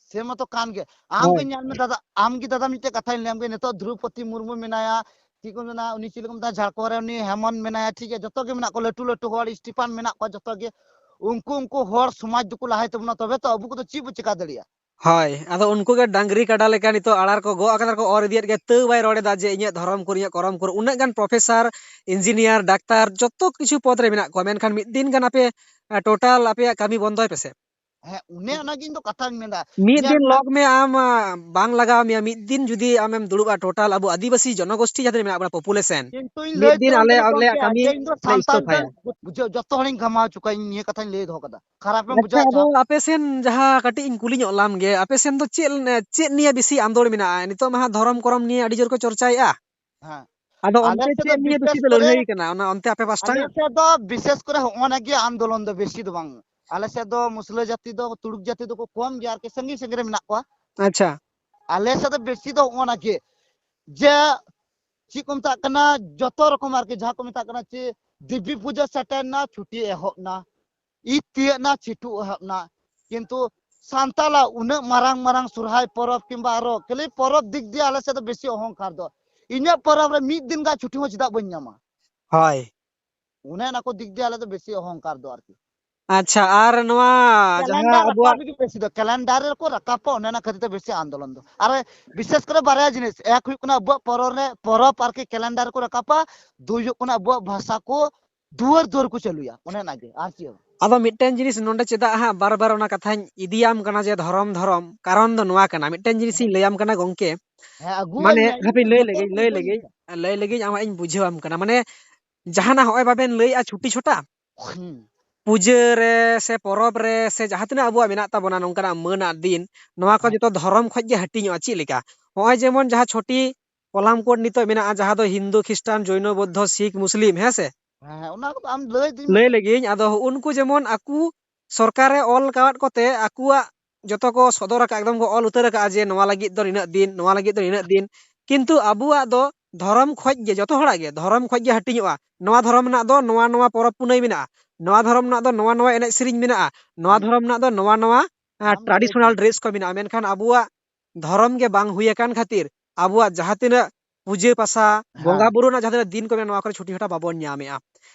ᱥᱮ ᱢᱟᱛᱚ ᱠᱟᱱ ᱜᱮ᱾ ᱟᱢ ᱜᱮ ᱦᱳᱭ᱾ ᱧᱮᱞ ᱢᱮ ᱫᱟᱫᱟ, ᱟᱢ ᱜᱮ ᱫᱟᱫᱟ ᱢᱤᱫᱴᱮᱡ ᱠᱟᱛᱷᱟᱧ ᱞᱟᱹᱭᱟᱢ ᱜᱮ, ᱱᱤᱛᱚᱜ ᱫᱨᱚᱣᱯᱚᱫᱤ ᱢᱩᱨᱢᱩ ᱢᱮᱱᱟᱭᱟ, ᱪᱮᱫ ᱠᱚ ᱢᱮᱱᱟ, ᱩᱱᱤ ᱪᱮᱫ ᱠᱚ ᱢᱮᱛᱟᱭᱟ, ᱡᱷᱟᱲᱠᱷᱚᱸᱰ ᱨᱮ ᱩᱱᱤ ᱦᱮᱢᱚᱱᱛ ᱢᱮᱱᱟᱭᱟ, ᱴᱷᱤᱠ ᱜᱮᱭᱟ, ᱡᱚᱛᱚ ᱜᱮ ᱢᱮᱱᱟᱜ ᱠᱚᱣᱟ, ᱞᱟᱹᱴᱩ ᱞᱟᱹᱴᱩ ᱦᱚᱲ, ᱥᱴᱤᱯᱷᱟᱱ ᱢᱮᱱᱟᱜ ᱠᱚᱣᱟ, ᱡᱚᱛᱚ ᱜᱮ᱾ ᱩᱱᱠᱩ, ᱩᱱᱠᱩ ᱦᱚᱲ ᱥᱚᱢᱟᱡᱽ ᱫᱚᱠᱚ ᱞᱟᱦᱟᱭ ᱛᱟᱵᱚᱱᱟ, ᱛᱚᱵᱮ ᱛᱚ ᱟᱵᱚ ᱠᱚᱫᱚ ᱪᱮᱫ ᱵᱚ ᱪᱮᱠᱟ ᱫᱟᱲᱮᱭᱟᱜᱼᱟ? ᱦᱳᱭ, ᱟᱫᱚ ᱩᱱᱠᱩ ᱜᱮ ᱰᱟᱝᱨᱤ ᱠᱟᱰᱟ ᱞᱮᱠᱟ ᱱᱤᱛᱚᱜ ᱟᱲᱟᱨ ᱠᱚ ᱜᱚᱜ ᱟᱠᱟᱫᱟ, ᱠᱚ ᱚᱨ ᱤᱫᱤᱭᱮᱫ ᱜᱮᱭᱟ, ᱛᱟᱹᱣ ᱵᱟᱭ ᱨᱚᱲ ᱮᱫᱟ ᱡᱮ ᱤᱧᱟᱹᱜ ᱫᱷᱚᱨᱚᱢ ᱠᱚᱨᱮ, ᱤᱧᱟᱹᱜ ᱠᱚᱨᱚᱢ ᱠᱚᱨᱮ᱾ ᱩᱱᱟᱹᱜ ᱜᱟᱱ professor, engineer, ᱰᱟᱠᱛᱟᱨ, ᱡᱚᱛᱚ ᱠᱤᱪᱷᱩ ᱯᱚᱫᱽ ᱨᱮ ᱢᱮᱱᱟᱜ ᱠᱚᱣᱟ, ᱢᱮᱱᱠᱷᱟᱱ ᱢᱤᱫ ᱫᱤᱱ ᱜᱟᱱ ᱟᱯᱮ, ᱮ, total ᱟᱯᱮᱭᱟᱜ ᱠᱟᱹᱢᱤ ᱵᱚᱱᱫᱚᱭ ᱯᱮᱥᱮ᱾ ᱦᱮᱸ, ᱚᱱᱮ ᱚᱱᱟᱜᱮ ᱤᱧ ᱫᱚ ᱠᱟᱛᱷᱟᱧ ᱢᱮᱱᱫᱟ᱾ ᱢᱤᱫ ᱧᱮᱞ ᱫᱤᱱ ᱢᱮ᱾ ᱞᱚᱠ ᱢᱮ ᱟᱢ, ᱟ, ᱵᱟᱝ ᱞᱟᱜᱟᱣ ᱢᱮᱭᱟ, ᱢᱤᱫ ᱫᱤᱱ ᱡᱩᱫᱤ ᱟᱢᱮᱢ ᱫᱩᱲᱩᱵᱼᱟ, total ᱟᱵᱚ ᱟᱹᱫᱤᱵᱟᱹᱥᱤ ᱡᱚᱱᱚᱜᱳᱥᱴᱷᱤ ᱡᱟᱦᱟᱸ ᱛᱤᱱᱟᱹᱜ ᱢᱮᱱᱟᱜ ᱵᱚᱱᱟ, population, ᱠᱤᱱᱛᱩᱧ ᱢᱤᱫ ᱞᱟᱹᱭ ᱫᱤᱱ ᱛᱟᱵᱚᱱ ᱟᱞᱮ, ᱠᱟᱱᱟ ᱟᱞᱮᱭᱟᱜ ᱜᱚᱝᱠᱮ, ᱠᱟᱹᱢᱤ ᱡᱮ ᱤᱧ ᱫᱚ ᱞᱮ ᱥᱟᱱᱛᱟᱲ ᱤᱥᱛᱚᱯᱷᱟᱭᱟ᱾ ᱠᱟᱱ, ᱵᱩᱡᱷᱟᱹᱣ, ᱡᱚᱛᱚ ᱦᱚᱲᱤᱧ ᱜᱷᱟᱢᱟᱣ ᱦᱚᱪᱚ ᱠᱚᱣᱟ, ᱤᱧ ᱱᱤᱭᱟᱹ ᱠᱟᱛᱷᱟᱧ ᱞᱟᱹᱭ ᱫᱚᱦᱚ ᱠᱟᱫᱟ᱾ ᱠᱷᱟᱨᱟᱯ ᱮᱢ ᱟᱪᱪᱷᱟ, ᱵᱩᱡᱷᱟᱹᱣ ᱟᱫᱚ ᱦᱚᱪᱚᱣᱟ? ᱟᱯᱮ ᱥᱮᱱ ᱡᱟᱦᱟᱸ ᱠᱟᱹᱴᱤᱡ ᱤᱧ ᱠᱩᱞᱤ ᱧᱚᱜ ᱞᱟᱢ ᱜᱮ, ᱟᱯᱮ ᱥᱮᱱ ᱫᱚ ᱪᱮᱫ, ᱪᱮᱫ ᱱᱤᱭᱮ ᱵᱮᱥᱤ ᱟᱸᱫᱳᱲ ᱢᱮᱱᱟᱜᱼᱟ? ᱱᱤᱛᱚᱜ ᱢᱟ ᱦᱟᱸᱜ ᱫᱷᱚᱨᱚᱢ ᱠᱚᱨᱚᱢ ᱱᱤᱭᱮ ᱟᱹᱰᱤ ᱡᱳᱨ ᱠᱚ ᱪᱚᱨᱪᱟᱭᱮᱫᱼᱟ᱾ ᱦᱮᱸ᱾ ᱟᱫᱚ ᱟᱞᱮ ᱚᱱᱛᱮ ᱥᱮᱫ ᱫᱚ ᱪᱮᱫ ᱱᱤᱭᱮ ᱵᱮᱥᱤ ᱵᱤᱥᱮᱥ ᱫᱚ ᱠᱚᱨᱮ, ᱞᱟᱹᱲᱦᱟᱹᱭ ᱠᱟᱱᱟ? ᱚᱱᱟ ᱚᱱᱛᱮ ᱟᱯᱮ ᱯᱟᱥᱴᱟ ᱟᱞᱮ ᱦᱟᱸᱜ? ᱥᱮᱫ ᱫᱚ ᱵᱤᱥᱮᱥ ᱠᱚᱨᱮ ᱦᱚᱸᱜᱼᱚ ᱱᱟ ᱜᱮ ᱟᱱᱫᱳᱞᱚᱱ ᱫᱚ ᱵᱮᱥᱤ ᱫᱚ ᱵᱟᱝ᱾ ᱟᱞᱮ ᱥᱮᱫ ᱫᱚ ᱢᱩᱥᱞᱟᱹ ᱡᱟᱹᱛᱤ ᱫᱚ, ᱛᱩᱲᱩᱠ ᱡᱟᱹᱛᱤ ᱫᱚᱠᱚ ᱠᱚᱢ ᱜᱮᱭᱟ, ᱟᱨᱠᱤ ᱥᱟᱺᱜᱤᱧ ᱥᱟᱺᱜᱤᱧ ᱨᱮ ᱢᱮᱱᱟᱜ ᱠᱚᱣᱟ᱾ ᱟᱪᱪᱷᱟ᱾ ᱟᱞᱮ ᱥᱮᱫ ᱫᱚ ᱵᱮᱥᱤ ᱫᱚ ᱦᱚᱸᱜᱼᱚ ᱱᱟ ᱜᱮ, ᱡᱮ ᱪᱮᱫ ᱠᱚ ᱢᱮᱛᱟᱜ ᱠᱟᱱᱟ, ᱡᱚᱛᱚ ᱨᱚᱠᱚᱢ ᱟᱨᱠᱤ, ᱡᱟᱦᱟᱸ ᱠᱚ ᱢᱮᱛᱟᱜ ᱠᱟᱱᱟ ᱪᱮ ᱫᱮᱵᱤ ᱯᱩᱡᱟᱹ ᱥᱮᱴᱮᱨ ᱱᱟ, ᱪᱷᱩᱴᱤ ᱮᱦᱚᱵ ᱱᱟ, ᱤᱫ ᱛᱤᱭᱟᱹᱜ ᱱᱟ, ᱪᱷᱤᱴᱩ ᱮᱦᱚᱵ ᱱᱟ᱾ ᱠᱤᱱᱛᱩ ᱥᱟᱱᱛᱟᱞᱟᱜ ᱩᱱᱟᱹᱜ ᱢᱟᱨᱟᱝ ᱢᱟᱨᱟᱝ ᱥᱚᱨᱦᱟᱭ ᱯᱚᱨᱚᱵᱽ ᱠᱤᱝᱵᱟ ᱟᱨᱚ ᱠᱷᱟᱹᱞᱤ ᱯᱚᱨᱚᱵᱽ ᱫᱤᱠ ᱫᱤᱭᱮ ᱟᱞᱮ ᱥᱮᱫ ᱫᱚ ᱵᱮᱥᱤ ᱚᱦᱚᱝᱠᱟᱨ ᱫᱚ᱾ ᱤᱧᱟᱹᱜ ᱯᱚᱨᱚᱵᱽ ᱨᱮ ᱢᱤᱫ ᱫᱤᱱ ᱜᱟᱱ ᱪᱷᱩᱴᱤ ᱦᱚᱸ ᱪᱮᱫᱟᱜ ᱵᱟᱹᱧ ᱧᱟᱢᱟ? ᱦᱳᱭ᱾ ᱚᱱᱮ ᱚᱱᱟ ᱠᱚ ᱫᱤᱠ ᱫᱤᱭᱮ ᱟᱞᱮ ᱫᱚ ᱵᱮᱥᱤ ᱚᱦᱚᱝᱠᱟᱨ ᱫᱚ ᱟᱨᱠᱤ᱾ ᱟᱪᱪᱷᱟ, ᱟᱨ ᱱᱚᱣᱟ ᱡᱟᱦᱟᱸ ᱠᱮᱞᱮᱱᱰᱟᱨ ᱟᱵᱚᱣᱟᱜ ᱨᱟᱠᱟᱵ ᱞᱟᱹᱜᱤᱫ ᱵᱮᱥᱤ ᱫᱚ, ᱠᱮᱞᱮᱱᱰᱟᱨ ᱨᱮᱠᱚ ᱨᱟᱠᱟᱵᱟ, ᱚᱱᱮ ᱚᱱᱟ ᱠᱷᱟᱹᱛᱤᱨ ᱛᱮ ᱵᱮᱥᱤ ᱟᱱᱫᱳᱞᱚᱱ ᱫᱚ᱾ ᱟᱨ ᱵᱤᱥᱮᱥ ᱠᱚᱨᱮ ᱵᱟᱨᱭᱟ ᱡᱤᱱᱤᱥ, ᱮᱠ ᱦᱩᱭᱩᱜ ᱠᱟᱱᱟ ᱟᱵᱚᱣᱟᱜ ᱯᱚᱨᱚᱵᱽ ᱨᱮ, ᱯᱚᱨᱚᱵᱽ ᱟᱨᱠᱤ ᱠᱮᱞᱮᱱᱰᱟᱨ ᱠᱚ ᱨᱟᱠᱟᱵᱟ, ᱫᱩᱭ ᱦᱩᱭᱩᱜ ᱠᱟᱱᱟ ᱟᱵᱚᱣᱟᱜ ᱵᱷᱟᱥᱟ ᱠᱚ ᱫᱩᱣᱟᱹᱨ ᱫᱩᱣᱟᱹᱨ ᱠᱚ ᱪᱟᱹᱞᱩᱭᱟ, ᱚᱱᱮ ᱚᱱᱟ ᱜᱮ, ᱟᱨ ᱪᱮᱫ ᱦᱚᱸ ᱵᱟᱝ᱾ ᱟᱫᱚ ᱢᱤᱫᱴᱮᱱ ᱡᱤᱱᱤᱥ ᱱᱚᱰᱮ ᱪᱮᱫᱟᱜ ᱦᱟᱸᱜ ᱵᱟᱨ ᱵᱟᱨ ᱚᱱᱟ ᱠᱟᱛᱷᱟᱧ ᱤᱫᱤᱭᱟᱢ ᱠᱟᱱᱟ ᱡᱮ ᱫᱷᱚᱨᱚᱢ, ᱫᱷᱚᱨᱚᱢ, ᱠᱟᱨᱚᱱ ᱫᱚ ᱱᱚᱣᱟ ᱠᱟᱱᱟ, ᱢᱤᱫᱴᱮᱱ ᱡᱤᱱᱤᱥ ᱤᱧ ᱞᱟᱹᱭᱟᱢ ᱠᱟᱱᱟ ᱜᱚᱝᱠᱮ, ᱦᱮᱸ, ᱟᱹᱜᱩᱣᱟᱹᱧ ᱢᱟᱱᱮ ᱢᱮ, ᱤᱧ ᱦᱟᱯᱮᱧ ᱫᱚ ᱞᱟᱹᱭ ᱡᱚᱛᱚ ᱞᱮᱜᱮ, ᱤᱧ ᱞᱟᱹᱭ ᱞᱮᱜᱮ, ᱤᱧ ᱞᱟᱹᱭ ᱞᱮᱜᱮ, ᱟᱢᱟᱜ ᱤᱧ ᱵᱩᱡᱷᱟᱹᱣᱟᱢ ᱠᱟᱱᱟ, ᱢᱟᱱᱮ ᱡᱟᱦᱟᱱᱟᱜ ᱦᱚᱸᱜᱼᱚᱭ ᱵᱟᱵᱮᱱ ᱞᱟᱹᱭᱮᱜᱼᱟ ᱪᱷᱩᱴᱤ ᱪᱷᱚᱴᱟ, ᱦᱩᱸ᱾ ᱯᱩᱡᱟᱹ ᱨᱮ ᱥᱮ ᱯᱚᱨᱚᱵᱽ ᱨᱮ ᱥᱮ ᱡᱟᱦᱟᱸ ᱛᱤᱱᱟᱹᱜ ᱟᱵᱚᱣᱟᱜ ᱢᱮᱱᱟᱜ ᱛᱟᱵᱚᱱᱟ ᱱᱚᱝᱠᱟᱱᱟᱜ ᱢᱟᱹᱱᱟᱜ ᱫᱤᱱ, ᱱᱚᱣᱟ ᱠᱚ ᱦᱮᱸ᱾ ᱡᱚᱛᱚ ᱫᱷᱚᱨᱚᱢ ᱠᱷᱚᱡ ᱜᱮ ᱦᱟᱹᱴᱤᱧᱚᱜᱼᱟ᱾ ᱪᱮᱫ ᱞᱮᱠᱟ? ᱱᱚᱜᱼᱚᱭ ᱡᱮᱢᱚᱱ ᱡᱟᱦᱟᱸ ᱪᱷᱚᱴᱤ ᱠᱚᱞᱟᱢ ᱠᱳᱰ ᱱᱤᱛᱚᱜ ᱢᱮᱱᱟᱜᱼᱟ, ᱡᱟᱦᱟᱸ ᱫᱚ ᱦᱤᱱᱫᱩ, ᱠᱷᱨᱤᱥᱴᱟᱱ, ᱡᱚᱭᱱᱚ, ᱵᱳᱫᱽᱫᱷᱚ, ᱥᱤᱠᱷ, ᱢᱩᱥᱞᱤᱢ, ᱦᱮᱸ ᱥᱮ? ᱦᱮᱸ, ᱦᱮᱸ, ᱚᱱᱟ ᱠᱚᱫᱚ ᱟᱢ ᱞᱟᱹᱭ ᱫᱤᱧ ᱞᱟᱹᱭ ᱢᱮ᱾ ᱞᱮᱜᱤᱧ, ᱟᱫᱚ ᱩᱱᱠᱩ ᱡᱮᱢᱚᱱ ᱟᱠᱚ ᱥᱚᱨᱠᱟᱨᱮ ᱚᱞ ᱟᱠᱟᱫ ᱠᱚᱛᱮ ᱟᱠᱚᱣᱟᱜ ᱡᱚᱛᱚ ᱠᱚ ᱥᱚᱫᱚᱨ ᱟᱠᱟᱫ, ᱮᱠᱫᱚᱢ ᱠᱚ ᱚᱞ ᱩᱛᱟᱹᱨ ᱟᱠᱟᱫᱼᱟ ᱡᱮ ᱱᱚᱣᱟ ᱞᱟᱹᱜᱤᱫ ᱫᱚ ᱱᱤᱱᱟᱹᱜ ᱫᱤᱱ, ᱱᱚᱣᱟ ᱞᱟᱹᱜᱤᱫ ᱫᱚ ᱱᱤᱱᱟᱹᱜ ᱫᱤᱱ, ᱠᱤᱱᱛᱩ ᱟᱵᱚᱣᱟᱜ ᱫᱚ ᱫᱷᱚᱨᱚᱢ ᱠᱷᱚᱡ ᱜᱮ, ᱡᱚᱛᱚ ᱦᱚᱲᱟᱜ ᱜᱮ ᱫᱷᱚᱨᱚᱢ ᱠᱷᱚᱡ ᱜᱮ ᱦᱟᱹᱴᱤᱧᱚᱜᱼᱟ᱾ ᱱᱚᱣᱟ ᱫᱷᱚᱨᱚᱢ ᱨᱮᱱᱟᱜ ᱫᱚ ᱱᱚᱣᱟ ᱱᱚᱣᱟ ᱯᱚᱨᱚᱵᱽ ᱯᱩᱱᱟᱹᱭ ᱢᱮᱱᱟᱜᱼᱟ, ᱱᱚᱣᱟ ᱫᱷᱚᱨᱚᱢ ᱨᱮᱱᱟᱜ ᱫᱚ ᱱᱚᱣᱟ ᱱᱚᱣᱟ ᱮᱱᱮᱡ ᱥᱮᱨᱮᱧ ᱢᱮᱱᱟᱜᱼᱟ, ᱱᱚᱣᱟ ᱦᱩᱸ᱾ ᱫᱷᱚᱨᱚᱢ ᱨᱮᱱᱟᱜ ᱫᱚ ᱱᱚᱣᱟ ᱱᱚᱣᱟ, ᱟᱸ, ᱟᱢ ᱞᱟᱹᱭ traditional ᱢᱮ᱾ Dress ᱠᱚ ᱢᱮᱱᱟᱜᱼᱟ, ᱢᱮᱱᱠᱷᱟᱱ ᱟᱵᱚᱣᱟᱜ ᱫᱷᱚᱨᱚᱢ ᱜᱮ ᱵᱟᱝ ᱦᱩᱭ ᱟᱠᱟᱱ ᱠᱷᱟᱹᱛᱤᱨ ᱟᱵᱚᱣᱟᱜ ᱡᱟᱦᱟᱸ ᱛᱤᱱᱟᱹᱜ ᱯᱩᱡᱟᱹ ᱯᱟᱥᱟ, ᱦᱮᱸ᱾ ᱵᱚᱸᱜᱟ ᱵᱩᱨᱩ ᱨᱮᱱᱟᱜ ᱡᱟᱦᱟᱸ ᱛᱤᱱᱟᱹᱜ ᱫᱤᱱ ᱠᱚ ᱢᱮᱱᱟᱜᱼᱟ, ᱱᱚᱣᱟ ᱠᱚᱨᱮ ᱪᱷᱩᱴᱤ ᱦᱚᱴᱟ ᱵᱟᱵᱚᱱ ᱧᱟᱢᱮᱜᱼᱟ᱾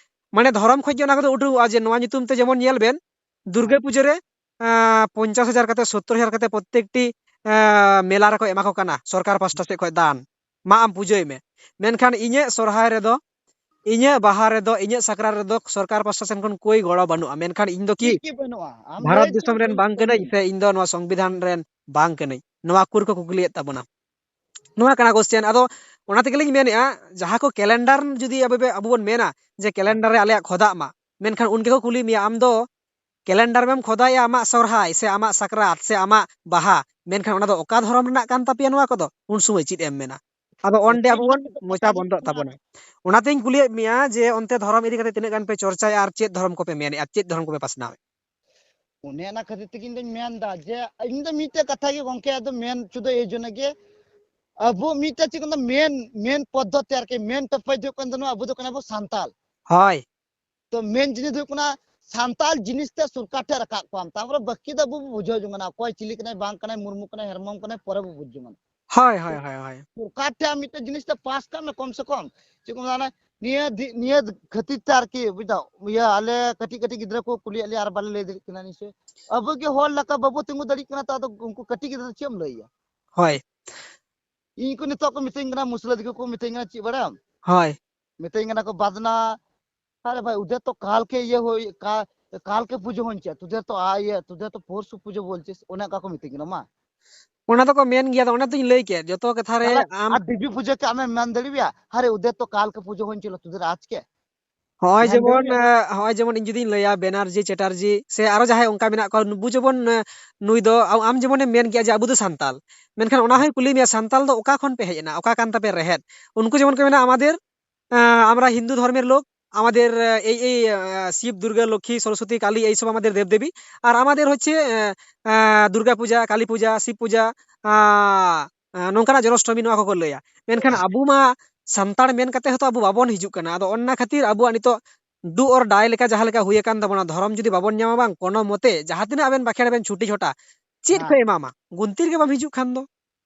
ᱢᱟᱱᱮ ᱫᱷᱚᱨᱚᱢ ᱠᱷᱚᱡ ᱜᱮ ᱚᱱᱟ ᱠᱚᱫᱚ ᱩᱰᱩᱠᱚᱜᱼᱟ ᱡᱮ ᱱᱚᱣᱟ ᱧᱩᱛᱩᱢ ᱛᱮ ᱡᱮᱢᱚᱱ ᱧᱮᱞ ᱵᱮᱱ, ᱫᱩᱨᱜᱟᱹ ᱦᱮᱸ᱾ ᱯᱩᱡᱟᱹ ᱨᱮ, ᱟᱸ, ᱯᱚᱧᱪᱟᱥ ᱦᱟᱡᱟᱨ ᱠᱟᱛᱮ, ᱥᱚᱛᱛᱚᱨ ᱦᱟᱡᱟᱨ ᱠᱟᱛᱮ ᱯᱨᱚᱛᱛᱮᱠᱴᱤ, ᱟᱸ, ᱢᱮᱞᱟ ᱨᱮᱠᱚ ᱮᱢᱟ ᱠᱚ ᱠᱟᱱᱟ ᱥᱚᱨᱠᱟᱨ ᱯᱟᱥᱴᱟ ᱥᱮᱫ ᱠᱷᱚᱡ ᱫᱟᱱ᱾ ᱢᱟ ᱟᱢ ᱯᱩᱡᱟᱹᱭ ᱢᱮ᱾ ᱢᱮᱱᱠᱷᱟᱱ ᱤᱧᱟᱹᱜ ᱥᱚᱨᱦᱟᱭ ᱨᱮᱫᱚ, ᱤᱧᱟᱹᱜ ᱵᱟᱦᱟ ᱨᱮᱫᱚ, ᱤᱧᱟᱹᱜ ᱥᱟᱠᱨᱟᱛ ᱨᱮᱫᱚ ᱥᱚᱨᱠᱟᱨ ᱯᱟᱥᱴᱟ ᱥᱮᱱ ᱠᱷᱚᱱ ᱠᱳᱭ ᱜᱚᱲᱚ ᱵᱟᱹᱱᱩᱜᱼᱟ᱾ ᱢᱮᱱᱠᱷᱟᱱ ᱤᱧ ᱫᱚ ᱠᱤ ᱪᱮᱫ ᱜᱮ ᱵᱟᱹᱱᱩᱜᱼᱟ᱾ ᱟᱢ ᱵᱷᱟᱨᱚᱛ ᱞᱟᱹᱭ ᱫᱤᱥᱚᱢ ᱛᱮᱜᱮ ᱨᱮᱱ ᱵᱟᱹᱱᱩᱜ ᱵᱟᱝ ᱛᱟᱢᱟ᱾ ᱠᱟᱹᱱᱟᱹᱧ ᱥᱮ ᱤᱧ ᱫᱚ ᱱᱚᱣᱟ ᱥᱚᱝᱵᱤᱫᱷᱟᱱ ᱨᱮᱱ ᱵᱟᱝ ᱠᱟᱹᱱᱟᱹᱧ? ᱱᱚᱣᱟ ᱠᱚ ᱠᱚ ᱠᱩᱠᱞᱤᱭᱮᱫ ᱛᱟᱵᱚᱱᱟ᱾ ᱱᱚᱣᱟ ᱠᱟᱱᱟ question᱾ ᱟᱫᱚ ᱚᱱᱟ ᱛᱮᱜᱮᱞᱤᱧ ᱢᱮᱱᱮᱫᱼᱟ, ᱡᱟᱦᱟᱸ ᱠᱚ calendar ᱡᱩᱫᱤ ᱟᱵᱚ ᱵᱮ-, ᱟᱵᱚ ᱵᱚᱱ ᱢᱮᱱᱟ ᱡᱮ calendar ᱨᱮ ᱟᱞᱮᱭᱟᱜ ᱠᱷᱚᱫᱟᱜ ᱢᱟ, ᱢᱮᱱᱠᱷᱟᱱ ᱩᱱᱠᱩ ᱠᱚ ᱠᱩᱞᱤ ᱢᱮᱭᱟ, ᱟᱢ ᱫᱚ calendar ᱨᱮᱢ ᱠᱷᱚᱫᱟᱭᱮᱜᱼᱟ ᱟᱢᱟᱜ ᱥᱚᱨᱦᱟᱭ ᱥᱮ ᱟᱢᱟᱜ ᱥᱟᱠᱨᱟᱛ ᱥᱮ ᱟᱢᱟᱜ ᱵᱟᱦᱟ, ᱢᱮᱱᱠᱷᱟᱱ ᱚᱱᱟ ᱫᱚ ᱚᱠᱟ ᱫᱷᱚᱨᱚᱢ ᱨᱮᱱᱟᱜ ᱠᱟᱱ ᱛᱟᱯᱮᱭᱟ ᱱᱚᱣᱟ ᱠᱚᱫᱚ? ᱩᱱ ᱥᱚᱢᱚᱭ ᱪᱮᱫ ᱮᱢ ᱢᱮᱱᱟ? ᱟᱫᱚ ᱚᱸᱰᱮ ᱟᱵᱚ ᱵᱚᱱ ᱢᱚᱪᱟ ᱵᱚᱱᱫᱚᱜ ᱛᱟᱵᱚᱱᱟ᱾ ᱚᱱᱟᱛᱮᱧ ᱠᱩᱞᱤᱭᱮᱫ ᱢᱮᱭᱟ ᱡᱮ ᱚᱱᱛᱮ ᱫᱷᱚᱨᱚᱢ ᱤᱫᱤ ᱠᱟᱛᱮ ᱛᱤᱱᱟᱹᱜ ᱜᱟᱱ ᱯᱮ ᱪᱚᱨᱪᱟᱭᱟ ᱟᱨ ᱪᱮᱫ ᱫᱷᱚᱨᱚᱢ ᱠᱚᱯᱮ ᱢᱮᱱᱮᱫᱼᱟ, ᱪᱮᱫ ᱫᱷᱚᱨᱚᱢ ᱠᱚᱯᱮ ᱯᱟᱥᱱᱟᱣᱮᱫᱼᱟ? ᱚᱱᱮ ᱚᱱᱟ ᱠᱷᱟᱹᱛᱤᱨ ᱛᱮᱜᱮ ᱤᱧ ᱫᱚᱧ ᱢᱮᱱᱫᱟ ᱡᱮ ᱤᱧ ᱫᱚ ᱢᱤᱫᱴᱮᱡ ᱠᱟᱛᱷᱟ ᱜᱮ ᱜᱚᱝᱠᱮ, ᱟᱫᱚ ᱢᱮᱱ ᱦᱚᱪᱚ ᱫᱚ ᱮᱭ ᱡᱚᱱᱱᱚ ᱜᱮ, ᱟᱵᱚ ᱢᱤᱫᱴᱮᱡ ᱪᱮᱫ ᱠᱚ ᱢᱮᱱ, ᱢᱮᱱ ᱯᱚᱫᱽᱫᱷᱚᱛᱤ ᱟᱨᱠᱤ, ᱢᱮᱱ topic ᱫᱚ ᱦᱩᱭᱩᱜ ᱠᱟᱱ ᱛᱟᱵᱚᱱᱟ, ᱟᱵᱚ ᱫᱚ ᱠᱟᱱᱟ ᱵᱚ ᱥᱟᱱᱛᱟᱞ᱾ ᱦᱳᱭ᱾ ᱛᱚ ᱢᱮᱱ ᱡᱤᱱᱤᱥ ᱫᱚ ᱦᱩᱭᱩᱜ ᱠᱟᱱᱟ ᱥᱟᱱᱛᱟᱞ ᱡᱤᱱᱤᱥ ᱛᱮ ᱥᱚᱨᱠᱟᱨ ᱴᱷᱮᱱ ᱨᱟᱠᱟᱵ ᱠᱚᱣᱟᱢ, ᱛᱟᱨᱯᱚᱨᱮ ᱵᱟᱹᱠᱤ ᱫᱚ ᱟᱵᱚ ᱵᱚ ᱵᱩᱡᱷᱟᱹᱣ ᱡᱚᱝ ᱠᱟᱱᱟ, ᱚᱠᱚᱭ ᱪᱤᱞᱤ ᱠᱟᱱᱟᱭ, ᱵᱟᱝ ᱠᱟᱱᱟᱭ, ᱢᱩᱨᱢᱩ ᱠᱟᱱᱟᱭ, ᱦᱮᱢᱵᱨᱚᱢ ᱠᱟᱱᱟᱭ, ᱯᱚᱨᱮ ᱵᱚ ᱵᱩᱡᱽ ᱡᱚᱝ ᱠᱟᱱᱟ᱾ ᱦᱳᱭ, ᱦᱳᱭ, ᱦᱳᱭ, ᱦᱳᱭ᱾ ᱥᱚᱨᱠᱟᱨ ᱴᱷᱮᱱ ᱢᱤᱫᱴᱮᱡ ᱡᱤᱱᱤᱥ ᱛᱮ ᱯᱟᱥ ᱠᱟᱜ ᱢᱮ ᱠᱚᱢ ᱥᱮ ᱠᱚᱢ, ᱪᱮᱫ ᱠᱚ ᱢᱮᱛᱟᱜᱼᱟ, ᱱᱤᱭᱟᱹ ᱫᱤ-, ᱱᱤᱭᱟᱹ ᱠᱷᱟᱹᱛᱤᱨ ᱛᱮ ᱟᱨᱠᱤ, ᱵᱩᱡᱽ ᱫᱟᱢ, ᱤᱭᱟᱹ ᱟᱞᱮ ᱠᱟᱹᱴᱤᱡ ᱠᱟᱹᱴᱤᱡ ᱜᱤᱫᱽᱨᱟᱹ ᱠᱚ ᱠᱩᱞᱤᱭᱮᱫ ᱞᱮᱭᱟ ᱟᱨ ᱵᱟᱞᱮ ᱞᱟᱹᱭ ᱫᱟᱲᱮᱭᱟᱜ ᱠᱟᱱᱟ᱾ ᱱᱤᱥᱪᱚᱭ ᱟᱵᱚ ᱜᱮ ᱦᱚᱲ ᱞᱮᱠᱟ ᱵᱟᱵᱚ ᱛᱤᱸᱜᱩ ᱫᱟᱲᱮᱭᱟᱜ ᱠᱟᱱᱟ, ᱛᱚ ᱟᱫᱚ ᱩᱱᱠᱩ ᱠᱟᱹᱴᱤᱡ ᱜᱤᱫᱽᱨᱟᱹ ᱫᱚ ᱪᱮᱫ ᱮᱢ ᱞᱟᱹᱭᱟ? ᱦᱳᱭ᱾ ᱤᱧ ᱠᱚ ᱱᱤᱛᱚᱜ ᱠᱚ ᱢᱤᱛᱟᱹᱧ ᱠᱟᱱᱟ, ᱢᱩᱥᱞᱟᱹ ᱫᱤᱠᱩ ᱠᱚ ᱢᱤᱛᱟᱹᱧ ᱠᱟᱱᱟ, "ᱪᱮᱫ ᱵᱟᱲᱟᱭᱟᱢ?" ᱦᱳᱭ᱾ ᱢᱤᱛᱟᱹᱧ ᱠᱟᱱᱟ ᱠᱚ, "ᱵᱟᱫᱱᱟ, ᱟᱨᱮ ᱵᱷᱟᱭ, ᱩᱫᱷᱟᱨ ᱛᱚ ᱠᱟᱞ ᱠᱮ ᱤᱭᱟᱹ ᱦᱩᱭ, ᱠᱟ-, ᱠᱟᱞ ᱠᱮ ᱯᱩᱡᱟᱹ ᱦᱩᱭ ᱪᱮᱫ, ᱛᱩᱫᱷᱟᱨ ᱛᱚ ᱟ-, ᱤᱭᱟᱹ, ᱛᱩᱫᱷᱟᱨ ᱛᱚ ᱯᱚᱨᱥᱩ ᱯᱩᱡᱟᱹ ᱵᱚᱞᱪᱤᱥ", ᱚᱱᱮ ᱚᱱᱠᱟ ᱠᱚ ᱢᱤᱛᱟᱹᱧ ᱠᱟᱱᱟ ᱢᱟ᱾ ᱚᱱᱟ ᱫᱚᱠᱚ ᱢᱮᱱ ᱜᱮᱭᱟ, ᱟᱫᱚ ᱚᱱᱟ ᱫᱚᱧ ᱞᱟᱹᱭ ᱠᱮᱫ, ᱡᱚᱛᱚ ᱠᱟᱛᱷᱟ ᱨᱮ ᱛᱟᱦᱞᱮ ᱟᱢ ᱟᱨ ᱫᱮᱵᱤ ᱯᱩᱡᱟᱹ ᱠᱮ ᱟᱢᱮᱢ ᱢᱮᱱ ᱫᱟᱲᱮᱭᱟᱜᱼᱟ, "ᱟᱨᱮ, ᱩᱫᱷᱟᱨ ᱛᱚ ᱠᱟᱞ ᱠᱮ ᱯᱩᱡᱟᱹ ᱦᱩᱭ ᱪᱮᱫ, ᱛᱩᱫᱷᱟᱨ ᱟᱡ ᱠᱮ?" ᱦᱚᱸᱜᱼᱚᱭ ᱡᱟᱦᱟᱸ ᱡᱮᱢᱚᱱ, ᱞᱟᱹᱭ ᱮ, ᱦᱚᱸᱜᱼᱚᱭ ᱡᱮᱢᱚᱱ ᱤᱧ ᱡᱩᱫᱤᱧ ᱞᱟᱹᱭᱟ ᱵᱮᱱᱟᱨᱡᱤ, ᱪᱮᱴᱟᱨᱡᱤ ᱥᱮ ᱟᱨᱚ ᱡᱟᱦᱟᱸᱭ ᱚᱱᱠᱟ ᱢᱮᱱᱟᱜ ᱠᱚᱣᱟ, ᱱᱩᱵᱩ ᱡᱮᱢᱚᱱ, ᱮ, ᱱᱩᱭ ᱫᱚ ᱟᱢ, ᱟᱢ ᱡᱮᱢᱚᱱᱮᱢ ᱢᱮᱱ ᱠᱮᱜᱼᱟ ᱡᱮ ᱟᱵᱚ ᱫᱚ ᱥᱟᱱᱛᱟᱞ, ᱢᱮᱱᱠᱷᱟᱱ ᱚᱱᱟ ᱦᱚᱸᱭ ᱠᱩᱞᱤ ᱢᱮᱭᱟ ᱥᱟᱱᱛᱟᱞ ᱫᱚ ᱚᱠᱟ ᱠᱷᱚᱱ ᱯᱮ ᱦᱮᱡ ᱮᱱᱟ, ᱚᱠᱟ ᱠᱟᱱ ᱛᱟᱯᱮ ᱨᱮᱦᱮᱫ? ᱩᱱᱠᱩ ᱡᱮᱢᱚᱱ ᱠᱚ ᱢᱮᱱᱟ আমাদের, আ, আমরা হিন্দু ধর্মের লোক, আমাদের, আ, এই, এই, আ, শিব, দুর্গা, লক্ষ্মী, সরস্বতী, কালী এই সব আমাদের দেবদেবী, আর আমাদের হচ্ছে, আ, আ, দুর্গা পূজা, কালী পূজা, শিব পূজা, ᱟ, ᱟ, ᱱᱚᱝᱠᱟᱱᱟᱜ ᱡᱚᱱᱚᱥᱴᱚᱢᱤ ᱱᱚᱣᱟ ᱠᱚᱠᱚ ᱞᱟᱹᱭᱟ᱾ ᱢᱮᱱᱠᱷᱟᱱ ᱟᱵᱚ ᱢᱟ ᱥᱟᱱᱛᱟᱲ ᱢᱮᱱ ᱠᱟᱛᱮ ᱦᱚᱸᱛᱚ ᱟᱵᱚ ᱵᱟᱵᱚᱱ ᱦᱤᱡᱩᱜ ᱠᱟᱱᱟ᱾ ᱟᱫᱚ ᱚᱱᱟ ᱠᱷᱟᱹᱛᱤᱨ ᱟᱵᱚᱣᱟᱜ ᱱᱤᱛᱚᱜ do or die ᱞᱮᱠᱟ ᱡᱟᱦᱟᱸ ᱞᱮᱠᱟ ᱦᱩᱭ ᱟᱠᱟᱱ ᱛᱟᱵᱚᱱᱟ, ᱫᱷᱚᱨᱚᱢ ᱡᱩᱫᱤ ᱵᱟᱵᱚᱱ ᱧᱟᱢᱟ ᱵᱟᱝ, ᱠᱳᱱᱳ ᱢᱚᱛᱮ ᱡᱟᱦᱟᱸ ᱛᱤᱱᱟᱹᱜ ᱟᱵᱮᱱ ᱵᱟᱠᱷᱮᱲ ᱵᱮᱱ ᱪᱷᱩᱴᱤ ᱪᱷᱚᱴᱟ, ᱪᱮᱫ ᱠᱚ ᱦᱮᱸ᱾ ᱮᱢᱟᱢᱟ? ᱜᱩᱱᱛᱤ ᱨᱮᱜᱮ ᱵᱟᱢ ᱦᱤᱡᱩᱜ ᱠᱷᱟᱱ ᱫᱚ᱾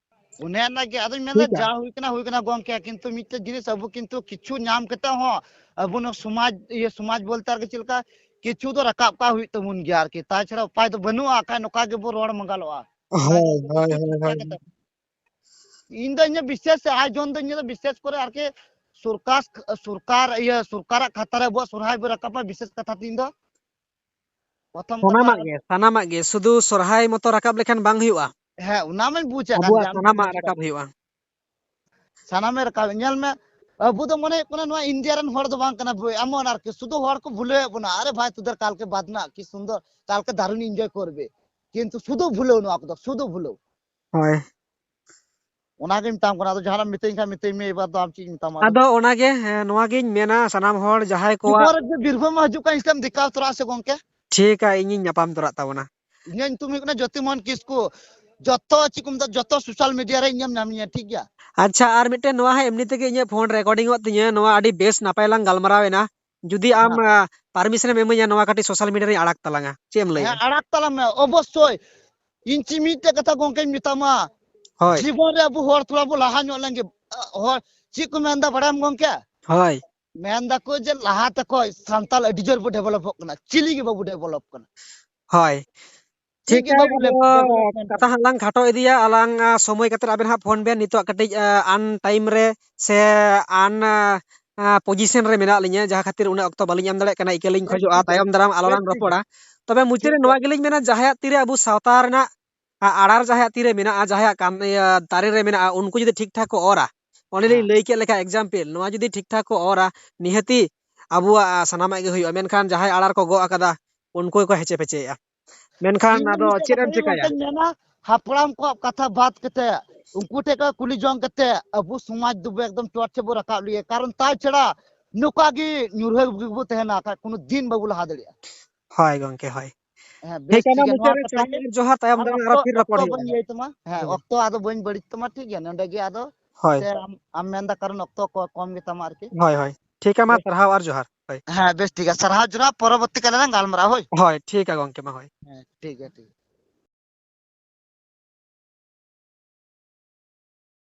ᱚᱱᱮ ᱚᱱᱟ ᱜᱮ ᱟᱫᱚᱧ ᱢᱮᱱᱫᱟ, ᱴᱷᱤᱠ ᱜᱮᱭᱟ᱾ ᱡᱟ ᱦᱩᱭ ᱠᱟᱱᱟ, ᱦᱩᱭ ᱠᱟᱱᱟ ᱜᱚᱝᱠᱮ, ᱠᱤᱱᱛᱩ ᱢᱤᱫᱴᱮᱡ ᱡᱤᱱᱤᱥ ᱟᱵᱚ ᱠᱤᱱᱛᱩ ᱠᱤᱪᱷᱩ ᱧᱟᱢ ᱠᱟᱛᱮ ᱦᱚᱸ ᱟᱵᱚ ᱱᱚᱣᱟ ᱥᱚᱢᱟᱡᱽ, ᱤᱭᱟᱹ, ᱥᱚᱢᱟᱡᱽ ᱵᱚᱞᱛᱮ ᱟᱨᱠᱤ ᱪᱮᱫ ᱞᱮᱠᱟ, ᱠᱤᱪᱷᱩ ᱫᱚ ᱨᱟᱠᱟᱵ ᱠᱟᱜ ᱦᱩᱭᱩᱜ ᱛᱟᱵᱚᱱ ᱜᱮᱭᱟ ᱟᱨᱠᱤ, ᱛᱟᱪᱷᱟᱲᱟ ᱩᱯᱟᱭ ᱫᱚ ᱵᱟᱹᱱᱩᱜᱼᱟ, ᱠᱷᱟᱡ ᱱᱚᱝᱠᱟ ᱜᱮᱵᱚ ᱨᱚᱲ ᱢᱟᱸᱜᱟᱞᱚᱜᱼᱟ᱾ ᱦᱳᱭ, ᱦᱳᱭ, ᱦᱳᱭ, ᱦᱳᱭ᱾ ᱤᱧ ᱫᱚ ᱤᱧᱟᱹᱜ ᱵᱤᱥᱮᱥ ᱟᱭᱳᱡᱚᱱ ᱫᱚ ᱤᱧᱟᱹᱜ ᱫᱚ ᱵᱤᱥᱮᱥ ᱠᱚᱨᱮ ᱟᱨᱠᱤ ᱥᱚᱨᱠᱟᱨ, ᱥᱚᱨᱠᱟᱨ, ᱤᱭᱟᱹ, ᱥᱚᱨᱠᱟᱨᱟᱜ ᱠᱷᱟᱛᱟ ᱨᱮ ᱟᱵᱚᱣᱟᱜ ᱥᱚᱨᱦᱟᱭ ᱵᱚ ᱨᱟᱠᱟᱵᱟ, ᱵᱤᱥᱮᱥ ᱠᱟᱛᱷᱟ ᱛᱮ ᱤᱧ ᱫᱚ ᱯᱨᱚᱛᱷᱚᱢ ᱠᱟᱛᱷᱟ ᱥᱟᱱᱟᱢᱟᱜ ᱜᱮ, ᱥᱟᱱᱟᱢᱟᱜ ᱜᱮ, ᱥᱩᱫᱷᱩ ᱥᱚᱨᱦᱟᱭ ᱢᱚᱛᱚ ᱨᱟᱠᱟᱵ ᱞᱮᱠᱷᱟᱱ ᱵᱟᱝ ᱦᱩᱭᱩᱜᱼᱟ᱾ ᱦᱮᱸ, ᱚᱱᱟ ᱢᱟᱧ ᱵᱩᱡᱮᱫ ᱠᱟᱱ ᱟᱵᱚᱣᱟᱜ ᱜᱮ, ᱟᱢ ᱥᱟᱱᱟᱢᱟᱜ ᱵᱩᱡᱮᱫ ᱨᱟᱠᱟᱵ ᱠᱟᱱ᱾ ᱦᱩᱭᱩᱜᱼᱟ᱾ ᱥᱟᱱᱟᱢᱮ ᱨᱟᱠᱟᱵ, ᱧᱮᱞ ᱢᱮ, ᱟᱵᱚ ᱫᱚ ᱢᱚᱱᱮ ᱦᱩᱭᱩᱜ ᱠᱟᱱᱟ ᱱᱚᱣᱟ ᱤᱱᱰᱤᱭᱟ ᱨᱮᱱ ᱦᱚᱲ ᱫᱚ ᱵᱟᱝ ᱠᱟᱱᱟ ᱵᱚ, ᱮᱢᱚᱱ ᱟᱨᱠᱤ, ᱥᱩᱫᱷᱩ ᱦᱚᱲ ᱠᱚ ᱵᱷᱩᱞᱟᱹᱣᱮᱫ ᱵᱚᱱᱟ᱾ ᱟᱨᱮ ᱵᱷᱟᱭ, ᱛᱩᱫᱷᱟᱨ ᱠᱟᱞᱠᱮ ᱵᱟᱫ ᱱᱟ, ᱠᱤ ᱥᱩᱱᱫᱚᱨ, ᱠᱟᱞᱠᱮ ᱫᱟᱨᱩᱱ ᱤᱱᱡᱚᱭ ᱠᱚᱨᱵᱮ, ᱠᱤᱱᱛᱩ ᱥᱩᱫᱷᱩ ᱵᱷᱩᱞᱟᱹᱣ ᱱᱚᱣᱟ ᱠᱚᱫᱚ, ᱥᱩᱫᱷᱩ ᱵᱷᱩᱞᱟᱹᱣ᱾ ᱦᱳᱭ᱾ ᱚᱱᱟᱜᱤᱧ ᱢᱮᱛᱟᱢ ᱠᱟᱱᱟ, ᱟᱫᱚ ᱡᱟᱦᱟᱱᱟᱜ ᱢᱤᱛᱟᱹᱧ ᱠᱷᱟᱱ ᱢᱤᱛᱟᱹᱧ ᱢᱮ, ᱮᱵᱟᱨ ᱫᱚ ᱟᱢ ᱪᱮᱫ ᱤᱧ ᱢᱮᱛᱟᱢᱟ ᱟᱫᱚ? ᱟᱫᱚ ᱚᱱᱟᱜᱮ, ᱦᱮᱸ, ᱱᱚᱣᱟᱜᱤᱧ ᱢᱮᱱᱟ, ᱥᱟᱱᱟᱢ ᱦᱚᱲ ᱡᱟᱦᱟᱸᱭ ᱠᱚᱣᱟᱜ ᱵᱤᱨᱵᱷᱩᱢ ᱦᱤᱡᱩᱜ ᱠᱟᱱ ᱤᱧ ᱥᱟᱶ ᱮᱢ ᱫᱮᱠᱷᱟᱣ ᱛᱚᱨᱟᱜᱼᱟ ᱥᱮ ᱜᱚᱝᱠᱮ? ᱴᱷᱤᱠᱟ, ᱤᱧᱤᱧ ᱧᱟᱯᱟᱢ ᱛᱚᱨᱟᱜ ᱛᱟᱵᱚᱱᱟ᱾ ᱤᱧᱟᱹᱜ ᱧᱩᱛᱩᱢ ᱦᱩᱭᱩᱜ ᱠᱟᱱᱟ ᱡᱳᱛᱤᱢᱳᱦᱚᱱ ᱠᱤᱥᱠᱩ᱾ ᱡᱚᱛᱚ ᱪᱮᱫ ᱠᱚ ᱢᱮᱛᱟᱜᱼᱟ, ᱡᱚᱛᱚ ᱥᱳᱥᱟᱞ ᱢᱤᱰᱤᱭᱟ ᱨᱮ ᱤᱧᱮᱢ ᱧᱟᱢᱤᱧᱟ, ᱴᱷᱤᱠ ᱜᱮᱭᱟ? ᱟᱪᱪᱷᱟ, ᱟᱨ ᱢᱤᱫᱴᱮᱱ ᱱᱚᱣᱟ ᱦᱚᱸ ᱮᱢᱱᱤ ᱛᱮᱜᱮ ᱤᱧᱟᱹᱜ ᱯᱷᱳᱱ ᱨᱮᱠᱚᱨᱰᱤᱝ ᱚᱜ ᱛᱤᱧᱟᱹ, ᱱᱚᱣᱟ ᱟᱹᱰᱤ ᱵᱮᱥ ᱱᱟᱯᱟᱭ ᱞᱟᱝ ᱜᱟᱞᱢᱟᱨᱟᱣ ᱮᱱᱟ᱾ ᱡᱩᱫᱤ ᱟᱢ, ᱦᱮᱸ᱾ ᱟ, ᱯᱟᱨᱢᱤᱥᱚᱱ ᱮᱢ ᱤᱢᱟᱹᱧᱟ, ᱱᱚᱣᱟ ᱠᱟᱹᱴᱤᱡ ᱥᱳᱥᱟᱞ ᱢᱤᱰᱤᱭᱟ ᱨᱤᱧ ᱟᱲᱟᱜ ᱛᱟᱞᱟᱝᱟ, ᱪᱮᱫ ᱮᱢ ᱞᱟᱹᱭᱟ? ᱦᱮᱸ, ᱟᱲᱟᱜ ᱛᱟᱞᱟᱝ ᱢᱮ, ᱚᱵᱚᱥᱥᱳᱭ᱾ ᱤᱧ ᱪᱮᱫ ᱢᱤᱫᱴᱮᱡ ᱠᱟᱛᱷᱟ ᱜᱚᱝᱠᱮᱧ ᱢᱮᱛᱟᱢᱟ, ᱦᱳᱭ᱾ ᱡᱤᱵᱚᱱ ᱨᱮ ᱟᱵᱚ ᱦᱚᱲ ᱛᱷᱚᱲᱟ ᱵᱚ ᱞᱟᱦᱟ ᱧᱚᱜ ᱞᱮᱱ ᱜᱮ᱾ ᱦᱚᱲ ᱪᱮᱫ ᱠᱚ ᱢᱮᱱᱫᱟ ᱵᱟᱲᱟᱭᱟᱢ ᱜᱚᱝᱠᱮ? ᱦᱳᱭ᱾ ᱢᱮᱱ ᱫᱟᱠᱚ ᱡᱮ ᱞᱟᱦᱟ ᱛᱮᱠᱚ ᱥᱟᱱᱛᱟᱞ ᱟᱹᱰᱤ ᱡᱳᱨ ᱵᱚ ᱰᱮᱵᱷᱞᱚᱯᱚᱜ ᱠᱟᱱᱟ, ᱪᱤᱞᱤ ᱜᱮ ᱵᱟᱵᱚ ᱰᱮᱵᱷᱞᱚᱯ ᱠᱟᱱᱟ᱾ ᱦᱳᱭ᱾ ᱪᱮᱫ ᱴᱷᱤᱠ ᱜᱮ ᱜᱮᱭᱟ, ᱵᱟᱵᱚ ᱟᱫᱚ ᱰᱮᱵᱷᱞᱚᱯ ᱠᱟᱱᱟ᱾ ᱠᱟᱛᱷᱟ ᱦᱟᱸᱜ ᱞᱟᱝ ᱠᱷᱟᱴᱚ ᱤᱫᱤᱭᱟ, ᱟᱞᱟᱝ, ᱟ, ᱥᱚᱢᱚᱭ ᱠᱟᱛᱮ ᱟᱵᱮᱱ ᱦᱟᱸᱜ ᱯᱷᱳᱱ ᱵᱮᱱ᱾ ᱱᱤᱛᱚᱜ ᱠᱟᱹᱴᱤᱡ, ᱟ, ᱟᱱ ᱴᱟᱭᱤᱢ ᱨᱮ ᱥᱮ ᱟᱱ, ᱟ, ᱟ, ᱯᱚᱡᱤᱥᱚᱱ ᱨᱮ ᱢᱮᱱᱟᱜ ᱞᱤᱧᱟᱹ, ᱡᱟᱦᱟᱸ ᱠᱷᱟᱹᱛᱤᱨ ᱩᱱᱟᱹᱜ ᱚᱠᱛᱚ ᱵᱟᱹᱞᱤᱧ ᱮᱢ ᱫᱟᱲᱮᱭᱟᱜ ᱠᱟᱱᱟ, ᱤᱠᱟᱹ ᱞᱤᱧ ᱴᱷᱤᱠ ᱠᱷᱚᱡᱚᱜᱼᱟ, ᱜᱮᱭᱟ, ᱛᱟᱭᱚᱢ ᱫᱟᱨᱟᱢ ᱟᱞᱟᱝ ᱴᱷᱤᱠ ᱞᱟᱝ ᱜᱮᱭᱟ, ᱨᱚᱯᱚᱲᱟ᱾ ᱛᱚᱵᱮ ᱢᱩᱪᱟᱹᱫ ᱴᱷᱤᱠ ᱨᱮ ᱜᱮᱭᱟ᱾ ᱱᱚᱣᱟ ᱜᱮᱞᱤᱧ ᱢᱮᱱᱟ, ᱡᱟᱦᱟᱸᱭᱟᱜ ᱛᱤᱨᱮ ᱟᱵᱚ ᱥᱟᱶᱛᱟ ᱨᱮᱱᱟᱜ ᱟ-, ᱟᱲᱟᱨ ᱡᱟᱦᱟᱸᱭᱟᱜ ᱛᱤᱨᱮ ᱢᱮᱱᱟᱜᱼᱟ, ᱡᱟᱦᱟᱸᱭᱟᱜ ᱠᱟᱢ-, ᱤᱭᱟᱹ, ᱫᱟᱨᱮ ᱨᱮ ᱢᱮᱱᱟᱜᱼᱟ, ᱩᱱᱠᱩ ᱡᱩᱫᱤ ᱴᱷᱤᱠ ᱴᱷᱟᱠ ᱠᱚ ᱚᱨᱟ, ᱚᱱᱮ ᱞᱤᱧ ᱦᱮᱸ᱾ ᱞᱟᱹᱭ ᱠᱮᱫ ᱞᱮᱠᱟ example, ᱱᱚᱣᱟ ᱡᱩᱫᱤ ᱴᱷᱤᱠ ᱴᱷᱟᱠ ᱠᱚ ᱚᱨᱟ, ᱱᱤᱦᱟᱹᱛᱤ ᱟᱵᱚᱣᱟᱜ, ᱟ, ᱥᱟᱱᱟᱢᱟᱜ ᱜᱮ ᱦᱩᱭᱩᱜᱼᱟ, ᱢᱮᱱᱠᱷᱟᱱ ᱡᱟᱦᱟᱸᱭ ᱟᱲᱟᱨ ᱠᱚ ᱜᱚᱜ ᱟᱠᱟᱫᱟ, ᱩᱱᱠᱩ ᱜᱮᱠᱚ ᱦᱮᱪᱮ ᱯᱮᱪᱮᱭᱮᱜᱼᱟ᱾ ᱢᱮᱱᱠᱷᱟᱱ ᱤᱧ ᱟᱫᱚ ᱢᱤᱫᱴᱮᱡ ᱪᱮᱫ ᱮᱢ ᱠᱟᱛᱷᱟ ᱜᱮ ᱪᱤᱠᱟᱹᱭᱟ? ᱜᱚᱝᱠᱮᱧ ᱢᱮᱱᱟ, ᱦᱟᱯᱲᱟᱢ ᱠᱚᱣᱟᱜ ᱠᱟᱛᱷᱟ ᱵᱟᱫ ᱠᱟᱛᱮ ᱩᱱᱠᱩ ᱴᱷᱮᱡ ᱠᱷᱚᱡ ᱠᱩᱞᱤ ᱡᱚᱝ ᱠᱟᱛᱮ ᱟᱵᱚ ᱥᱚᱢᱟᱡᱽ ᱫᱚᱵᱚ ᱮᱠᱫᱚᱢ ᱪᱚᱴ ᱥᱮᱫ ᱵᱚ ᱨᱟᱠᱟᱵ ᱞᱮᱭᱟ, ᱠᱟᱨᱚᱱ ᱛᱟᱭ ᱪᱷᱟᱲᱟ ᱱᱚᱝᱠᱟ ᱜᱮ ᱧᱩᱨᱦᱟᱹ ᱜᱮᱵᱚ ᱛᱟᱦᱮᱱᱟ, ᱠᱷᱟᱡ ᱠᱳᱱᱳ ᱫᱤᱱ ᱵᱟᱵᱚ ᱞᱟᱦᱟ ᱫᱟᱲᱮᱭᱟᱜᱼᱟ᱾ ᱦᱳᱭ ᱜᱚᱝᱠᱮ, ᱦᱳᱭ᱾ ᱦᱮᱸ, ᱵᱮᱥ, ᱴᱷᱤᱠ ᱜᱮᱭᱟ, ᱴᱷᱤᱠ ᱜᱮᱭᱟ, ᱢᱟ ᱢᱩᱪᱟᱹᱫ ᱨᱮ ᱛᱟᱦᱞᱮ᱾ ᱥᱟᱨᱦᱟᱣ ᱟᱨ ᱡᱚᱦᱟᱨ, ᱛᱟᱭᱚᱢ ᱟᱨ ᱫᱟᱨᱟᱢ ᱚᱠᱛᱚ, ᱟᱨᱚ ᱯᱷᱤᱨ ᱨᱚᱯᱚᱲ ᱚᱠᱛᱚ ᱦᱩᱭᱩᱜᱼᱟ᱾ ᱵᱟᱹᱧ ᱤᱭᱟᱹᱭ ᱛᱟᱢᱟ᱾ ᱦᱮᱸ, ᱦᱩᱸ᱾ ᱚᱠᱛᱚ ᱟᱫᱚ ᱵᱟᱹᱧ ᱵᱟᱹᱲᱤᱡ ᱛᱟᱢᱟ, ᱴᱷᱤᱠ ᱜᱮᱭᱟ? ᱱᱚᱰᱮ ᱜᱮ ᱟᱫᱚ ᱦᱳᱭ᱾ ᱥᱮ ᱟᱢ, ᱟᱢ ᱢᱮᱱᱫᱟ, ᱠᱟᱨᱚᱱ ᱚᱠᱛᱚ ᱠᱚ ᱠᱚᱢ ᱜᱮᱛᱟᱢᱟ ᱟᱨᱠᱤ᱾ ᱦᱳᱭ, ᱦᱳᱭ᱾ ᱴᱷᱤᱠ ᱜᱮᱭᱟ, ᱢᱟ ᱵᱮᱥ᱾ ᱥᱟᱨᱦᱟᱣ ᱟᱨ ᱡᱚᱦᱟᱨ᱾ ᱦᱳᱭ᱾ ᱦᱮᱸ, ᱵᱮᱥ, ᱴᱷᱤᱠ ᱜᱮᱭᱟ᱾ ᱥᱟᱨᱦᱟᱣ ᱡᱚᱦᱟᱨ, ᱯᱚᱨᱚᱵᱚᱨᱛᱤ ᱠᱟᱞ ᱨᱮᱞᱟᱝ ᱜᱟᱞᱢᱟᱨᱟᱣᱟ, ᱦᱳᱭ᱾ ᱦᱳᱭ, ᱴᱷᱤᱠ ᱜᱮᱭᱟ ᱜᱚᱝᱠᱮ, ᱢᱟ, ᱦᱳᱭ᱾ ᱦᱮᱸ, ᱴᱷᱤᱠ ᱜᱮᱭᱟ, ᱴᱷᱤᱠ ᱜᱮᱭᱟ᱾